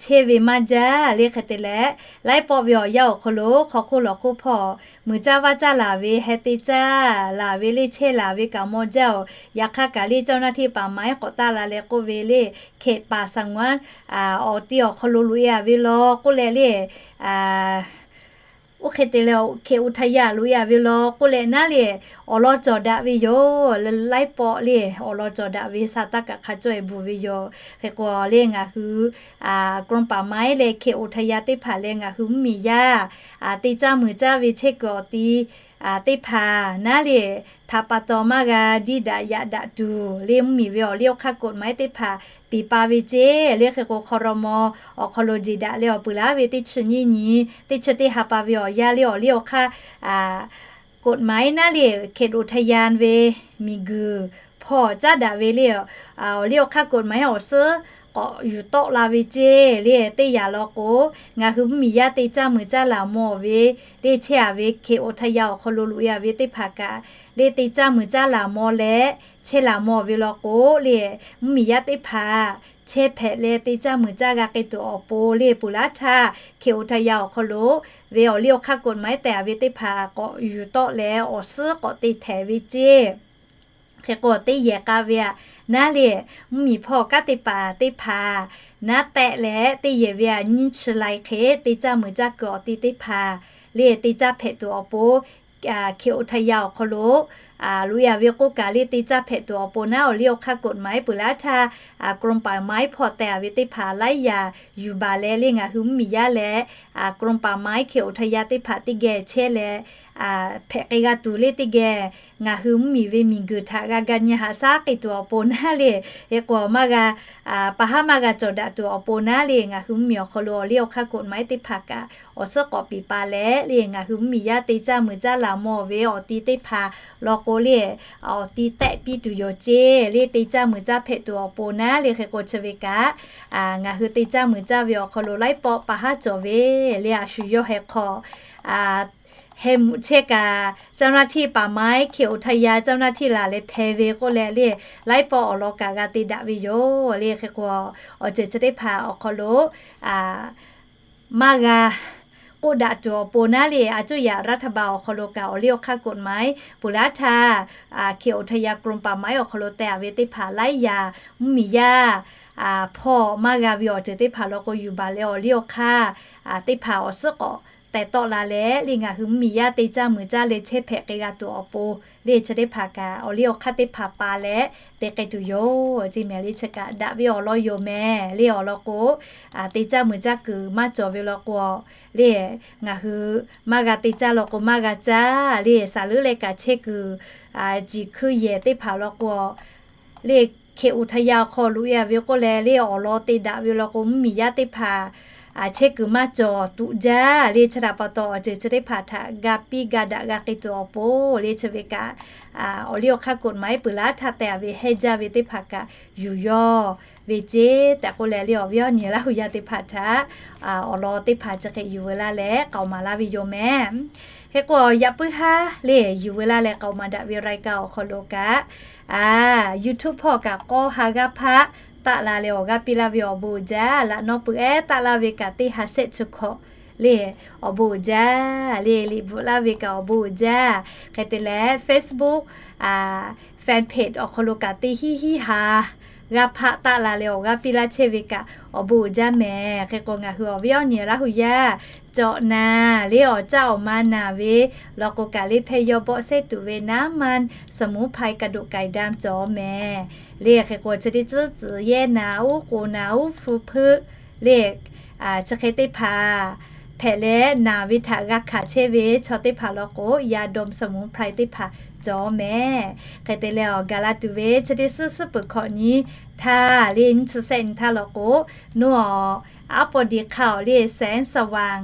chehˇ ve maˇ jaˇ le. Hk'e te leh laiˉ pawˆ ve awˬ yanˇ awˬ hk'aw lo hk'aw hk'oˆ lawˬ hk'oˆ hpawˇ muiˬ caˇ vaˇ caˇ laˬ ve heh te caˇ laˬ ve le chehˇ laˬ ve kaꞈ maw jaˇ oˬ. Yaꞈ hk'aˇ kaꞈ le เจ้าหน้าที่ป่าไม้ k'awꞈ taˆ la leh k'oˆ ve le เขตป่าสงวน awˬ ti awˬ hk'aw lo loꞈ e a ve law k'oˆ leh le oˇ hk'e te leh เขตอุทยาน loꞈ e a ve law k'oˆ leh naˉ le awˬ lawn cawˬ daꞈ ve yoˬ. Laiˉ pawˆ le awˬ lawn cawˬ daꞈ ve sa taˇ kaꞈ hk'a cawˇ e bvuhˬ ve yoˬ. Hk'e k'o le ngaˬ hui กรมป่าไม้ leh เขตอุทยาน teˇ hpaˍ leh ngaˬ hui mvuhˇmiˬ yaˇ te caˇ muiˬ caˇ ve chehˇ kuiˬ awˬ ti teˇ hpaˍ naˉ le htaꞈ pa taw maˇ g'a diˇ daꞈ yaꞈ daꞈ tuˬ le mvuhˇmiˬ ve awˬ liˇ awˬ hk'aˇ กฎหมาย teˇ hpaˍ piˍ pa ve ceˇ le. Hk'e k'o hk'aw raw maw awˬ hk'aw lo jeˬ daꞈ leh awˬ peuˬ laˇ ve teˇ chi nyiˇ nyi teˇ chi teˇ ha pa ve awˬ yanˇ le awˬ liˇ awˬ hk'aˇ กฎหมาย naˉ le เขตอุทยาน ve miˬguiˬ hpawˇ caˉ daꞈ ve le awˬ liˇ awˬ hk'aˇ กฎหมาย awˬ suhˉ k'awꞈ yuˬ tawˆ la ve ceˇ le. Teˇ yanˇ law k'o, ngaˬ hui mvuhˇmiˬ yaˇ te caˇ mui caˇ laˬ mawˬ ve le, chehˇ a ve เคโอไทย awˬ hk'aw lo loꞈ e a ve teˇ hpaˍ kaꞈ le, te caˇ mui caˇ laˬ mawˬ leh chehˇ laˬ mawˬ ve law k'o le, mvuhˇmiˬ yaˇ teˇ hpaˍ chehˇ hpehꞈ leh te caˇ mui caˇ g'a k'ai tuˬ awˬ pon le, peuˬ laˇ htaˇ เคโอไทย awˬ hk'aw lo ve awˬ liˇ awˬ hk'aˇ กฎหมาย tehˬ a ve teˇ hpaˍ k'awꞈ yuˬ tawˆ leh awˬ suhˉ k'awꞈ te htehˍ ve ceˇ. Hk'e k'o, teˇ yehˬ k'a ve aꞈ naˉ le, mvuhˇmiˬ hpawˇ kanˉ teˇ hpaˍ teˇ hpaˍ naˉ tehˆ leh, teˇ yehˬ ve aꞈ nyiˇ chi lai hk'e te caˇ mui caˇ kuiˬ awˬ ti teˇ hpaˍ le, te caˇ hpehꞈ tuˬ awˬ pon เคโอไทย awˬ hk'aw lo loꞈ e a ve k'oˆ kaꞈ le, te caˇ hpehꞈ tuˬ awˬ pon naˉ awˬ liˇ awˬ hk'aˇ กฎหมาย peuˬ laˇ htaˇ, กรมป่าไม้ hpawˇ tehˬ a ve teˇ hpaˍ laiˉ yaꞈ yuˬ baˬ leh le, ngaˬ hui mvuhˇmiˬ yaˇ leh กรมป่าไม้ เคโอไทย teˇ hpaˍ teˇ geh chehˇ leh hpehꞈ k'ai g'a tuˬ le, teˇ geh ngaˬ hui mvuhˇmiˬ ve miˬguiˬ htaꞈ g'a ga nyi haꞈ shaˉ k'ai tuˬ awˬ pon naˉ le, hk'e k'o maˇ g'a, paˍ haˉ maˇ g'a cawˬ daꞈ tuˬ awˬ pon naˉ le, ngaˬ hui mvuhˇmiˬ awˬ hk'aw lo awˬ liˇ awˬ hk'aˇ กฎหมาย teˇ hpaˍ kaꞈ awˬ suhˉ k'awꞈ piˍ pa leh le, ngaˬ hui mvuhˇmiˬ yaˇ te caˇ mui caˇ laˬ mawˬ ve awˬ ti teˇ hpaˍ law k'o le, awˬ ti tehˆ piˇ tuˬ yoˬ ceˇ le, te caˇ mui caˇ hpehꞈ tuˬ awˬ pon naˉ le. Hk'e k'o chi ve kaꞈ, ngaˬ hui te caˇ mui caˇ ve awˬ hk'aw lo laiˉ pawˆ paˍ haˉ cawˬ ve le, a shu yawˇ heh hk'aw heh muꞈ chehˇ kaꞈ, เจ้าหน้าที่ป่าไม้ เคโอไทย เจ้าหน้าที่ laˬ leh hpeh ve k'oˆ leh le, laiˉ pawˆ awˬ lawn kaꞈ g'a te daꞈ ve yoˬ le. Hk'e k'o, awˬ ceuˬ chi teˇ hpaˍ awˬ hk'aw lo maˇ g'a k'oˆ daꞈ tuˬ awˬ pon naˉ le, a cuˇ yaꞈ รัฐบาล awˬ hk'aw lo kaꞈ awˬ liˇ awˬ hk'aˇ กฎหมาย peuˬ laˇ htaˇ, เคโอไทย กรมป่าไม้ awˬ hk'aw lo tehˬ a ve teˇ hpaˍ laiˉ yaꞈ mvuhˇmiˬ yaˇ hpawˇ maˇ g'a ve awˬ ceuˬ teˇ hpaˍ law k'o yuˬ baˬ leh awˬ liˇ awˬ hk'aˇ teˇ hpaˍ awˬ suhˉ k'awꞈ teh tawˆ la leh le, ngaˬ hui mvuhˇmiˬ yaˇ te caˇ mui caˇ leh chehˇ hpehꞈ k'ai g'a tuˬ awˬ pon le, chi teˇ hpaˍ kaꞈ awˬ liˇ awˬ hk'aˇ teˇ hpaˍ pa leh te k'ai tuˬ yoˬ ceˇ mehˍ le. Chi kaꞈ daꞈ ve awˬ lawn yoˬ mehˍ le. Awˬ lawn k'o, te caˇ mui caˇ kuiˬ maˇ cawˬ ve law k'o le, ngaˬ hui maˇ g'a te caˇ law k'o maˇ g'a caˇ le, saˍ leuˉ leh kaꞈ chehˇ kuiˬ ciˬ hkui yehˬ teˇ hpaˍ law k'o le, เคโอไทย awˬ hk'aw loꞈ e a ve k'oˆ leh le, awˬ lawn te daꞈ ve law k'o mvuhˇmiˬ yaˇ teˇ hpaˍ chehˇ kuiˬ maˇ cawˬ tuꞈ jaˇ le. Chi htaꞈ pa taw awˬ ceuˬ chi teˇ hpaˍ htaꞈ ga piˇ ga daꞈ g'a k'ai tuˬ awˬ pon le, chi ve kaꞈ awˬ liˇ awˬ hk'aˇ กฎหมาย peuˬ laˇ htaˇ tehˬ a ve heh jaˇ ve teˇ hpaˍ kaꞈ yuˬ yawˇ ve ceˇ tehꞈ k'oˆ leh le, awˬ viˉ awˬ nyi Laˇ huˍ yaˇ teˇ hpaˍ htaꞈ awˬ lawn teˇ hpaˍ chi hk'e yuˬ veu laˇ leh k'aoˍ maˍ laˇ ve yoˬ mehˍ. Hk'e k'o, yaꞈ puiˉ haˉ le yuˬ veu laˇ leh k'aoˍ maˍ daꞈ ve รายการ awˬ hk'aw lo kaꞈ, YouTube hpawˇ kaꞈ k'awˇ ha g'aˇ hpaˆ taˆ la leh awˬ g'aˇ piˇ laˇ ve awˬ bon uiˍ jaˇ. Laꞈ naw peuˬ ehˉ taˆ laˇ ve kaꞈ teˇ ha shehˆ chi hkawꞈ le awˬ bon uiˍ jaˇ le, liꞈ bvuhꞈ laˇ ve kaꞈ awˬ bon uiˍ jaˇ. Hk'e te leh Facebook fan page awˬ hk'aw lo kaꞈ teˇ hiˉ hiˉ ha g'aˇ hpaˆ taˆ la leh awˬ g'aˇ piˇ laˇ chehˇ ve kaꞈ awˬ bon uiˍ jaˇ mehˍ. Hk'e k'o, ngaˬ hui awˬ viˉ awˬ nyi Laˇ huˍ yaˇ cawꞈ naˍ le, awˬ caˇ awˬ ma naˍ ve law k'o kaꞈ le, hpehˇ yawˇ bawˆ sehˉ tuˬ ve น้ำมันสมุนไพรกระดูกไก่ดำ cawˬ mehˍ le. Hk'e k'o, chi teˇ tcuhˉ tcuhˬ yehˇ naˍ, uˉ k'oˍ naˍ, uˉ hpu hpeuˆ le, chi hk'e teˇ hpaˍ hpehꞈ leh naˍ ve htaꞈ g'a hkanˍ chehˇ ve chaw teˇ hpaˍ law k'o, ยาดมสมุนไพร teˇ hpaˍ cawˬ mehˍ. Hk'e te leh awˬ gaˬ la tuˬ ve chi teˇ suhˉ suhˉ peuˬ hkawꞈ nyi htaˇ le, nyiˇ chi shehˆ nyi htaˇ law k'o, nawˬ aˉ pawˇ di hk'aˇ awˬ le แสงสว่าง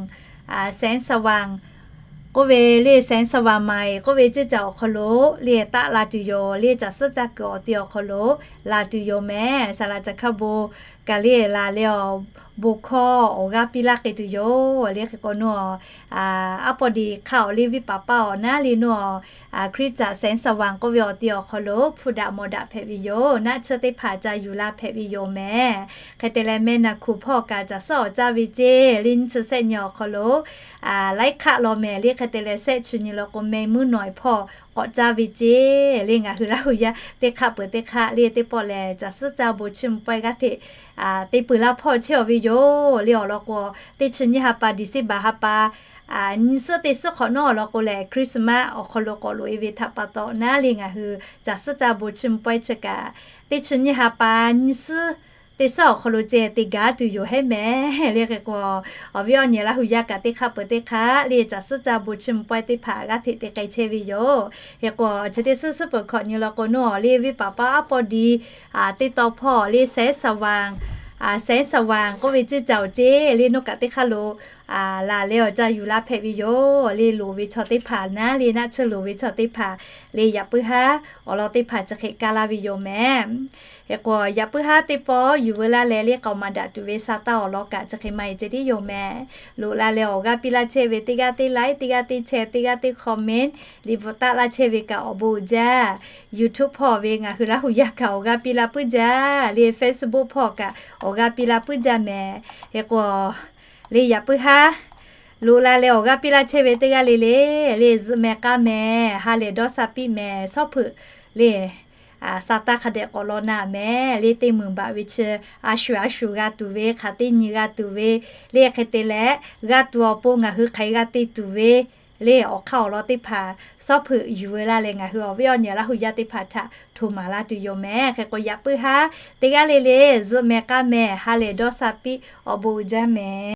แสงสว่าง k'oˆ ve le, แสงสว่างใหม่ k'oˆ ve ceˇ caˬ awˬ hk'aw lo le taˆ la tuˬ yoˬ le. Caˬ suhˉ caˇ kuiˬ awˬ ti awˬ hk'aw lo laˬ tuˬ yoˬ mehˍ. Saˍ laꞈ caˬ hkaˇ bon kaꞈ le laˬ leh awˬ bon hkawˇ awˬ g'aˇ piˇ laˇ k'ai tuˬ yoˬ le. Hk'e k'o, nawˬ aˉ pawˇ di hk'aˇ awˬ le viˉ paˍ paˇ awˬ naˉ le nawˬ Hkriꞈ caꞈ แสงสว่าง k'oˆ ve awˬ ti awˬ hk'aw lo hpu daꞈ mawˬ daꞈ hpehꞈ ve yoˬ. Naˆ tsuhˇ teˇ hpaˍ ca yuˬ la hpehꞈ ve yoˬ mehˍ. Hk'e te leh meh naˬ hkuˬ hpawˇ kaꞈ caˬ suhˉ awˬ caˇ ve ceˇ le, nyiˇ chi shehˆ nyi awˬ hk'aw lo laiˉ hk'aˆ law mehˍ le. Hk'e te leh shehˆ chi nyi law k'o, meh muiˉ nawˬ hpawˇ k'awꞈ caˇ ve ceˇ le. Ngaˬ hui Laˇ huˍ yaˇ teˇ hk'aˆ peuˬ teˇ hk'aˆ le teˇ pawˆ lehˬ, caˬ suhˉ caˇ bon chiˇ mvuh pawehˇ g'aˇ hteꞈ te peuˬ laˇ hpawˇ chehˇ awˬ ve yoˬ le. Awˬ lawn k'o, teˇ chi nyiˇ ha pa December ha pa nyiˇ suhˉ teˇ suhˉ hk'awꞈ nawˉ awˬ lawn k'o lehˬ, Christmas awˬ hk'aw lo k'awꞈ loꞈ e ve htaꞈ pa taw naˉ le ngaˬ hui caˬ suhˉ caˇ bon chiˇ mvuh pawehˇ chi kaꞈ, teˇ chi nyiˇ ha pa nyiˇ suhˉ teˇ suhˉ awˬ hk'aw lo ceh te gaˇ tuˬ yoˬ hehˉ mehˍ le. Hk'e k'o, awˬ viˉ awˬ nyi Laˇ huˍ yaˇ kaꞈ teˇ hk'aˆ peuˬ teˇ hk'aˆ le caˬ suhˉ caˇ bon chiˇ mvuh pawehˇ teˇ hpaˍ g'aˇ hteꞈ te k'ai chehˇ ve yoˬ. Hk'e k'o, chi teˇ suhˉ suhˉ peuˬ hkawꞈ nyi law k'o, nawˬ le viˉ paˍ paˇ aˉ pawˇ di teˇ taw hpawˇ le แสงสว่าง แสงสว่าง k'oˆ ve ceˇ caˬ awˬ ceˇ le nawˬ kaꞈ teˇ hk'aˇ lo laˬ leh awˬ ca yuˬ la hpehꞈ ve yoˬ le. Loˍ ve chaw teˇ hpaˍ naˉ le, naˆ tsuhˇ loˍ ve chaw teˇ hpaˍ le, yaꞈ puiˉ haˉ awˬ lawn teˇ hpaˍ chi hk'e kaˇ laˇ ve yoˬ mehˍ. Hk'e k'o, yaꞈ puiˉ haˉ teˇ pawˆ yuˬ veu laˇ leh le, k'aoˍ maˍ daꞈ tuˬ ve sa taˇ awˬ lawn kaꞈ chi hk'e maˇ heˆ ceh tiˉ yoˬ mehˍ. Loꞈ la leh awˬ g'aˇ piˇ laˇ chehˇ ve teˇ g'aˇ teˇ like, teˇ g'aˇ teˇ share, teˇ g'aˇ teˇ comment, liꞈ bvuhꞈ taˆ laˇ chehˇ ve kaꞈ awˬ bon uiˍ jaˇ. YouTube hpawˇ ve ngaˬ hui Laˇ hu yaˇ kaꞈ awˬ g'aˇ piˇ la puiˉ jaˇ le, Facebook hpawˇ kaꞈ awˬ g'aˇ piˇ la puiˉ jaˇ mehˍ. Hk'e k'o, le yaꞈ puiˉ haˉ loꞈ la leh awˬ g'aˇ piˇ laˇ chehˇ ve teˇ g'aˇ le le, le zuhꞈ mehˍ k'a mehˍ, ha lehˬ dawˇ sha piˇ mehˍ. Shawˉ hpeuꞈ le, sa taˇ hk'a dehꞈ k'awꞈ law na mehˍ le. Teˇ meunˍ baꞈ ve chi a shuˍ a shuˍ g'a tuˬ ve, hk'aˬ teˇ nyi g'a tuˬ ve le. Hk'e te leh, g'a tuˬ awˬ pon ngaˬ hui hk'aˬ hk'e g'a te tuˬ ve le, awˬ hk'aˇ awˬ lawn teˇ hpaˍ shawˉ hpeuꞈ yuˬ veu laˇ leh, ngaˬ hui awˬ viˉ awˬ nyi Laˇ hu yaˇ teˇ hpaˍ htaꞈ htoꞈ maˍ laˇ tuˬ yoˬ mehˍ. Hk'e k'o, yaꞈ puiˉ haˉ teˇ g'aˇ le le zuhꞈ mehˍ k'a mehˍ, ha lehˬ dawˇ sha piˇ, awˬ bon uiˍ jaˇ mehˍ.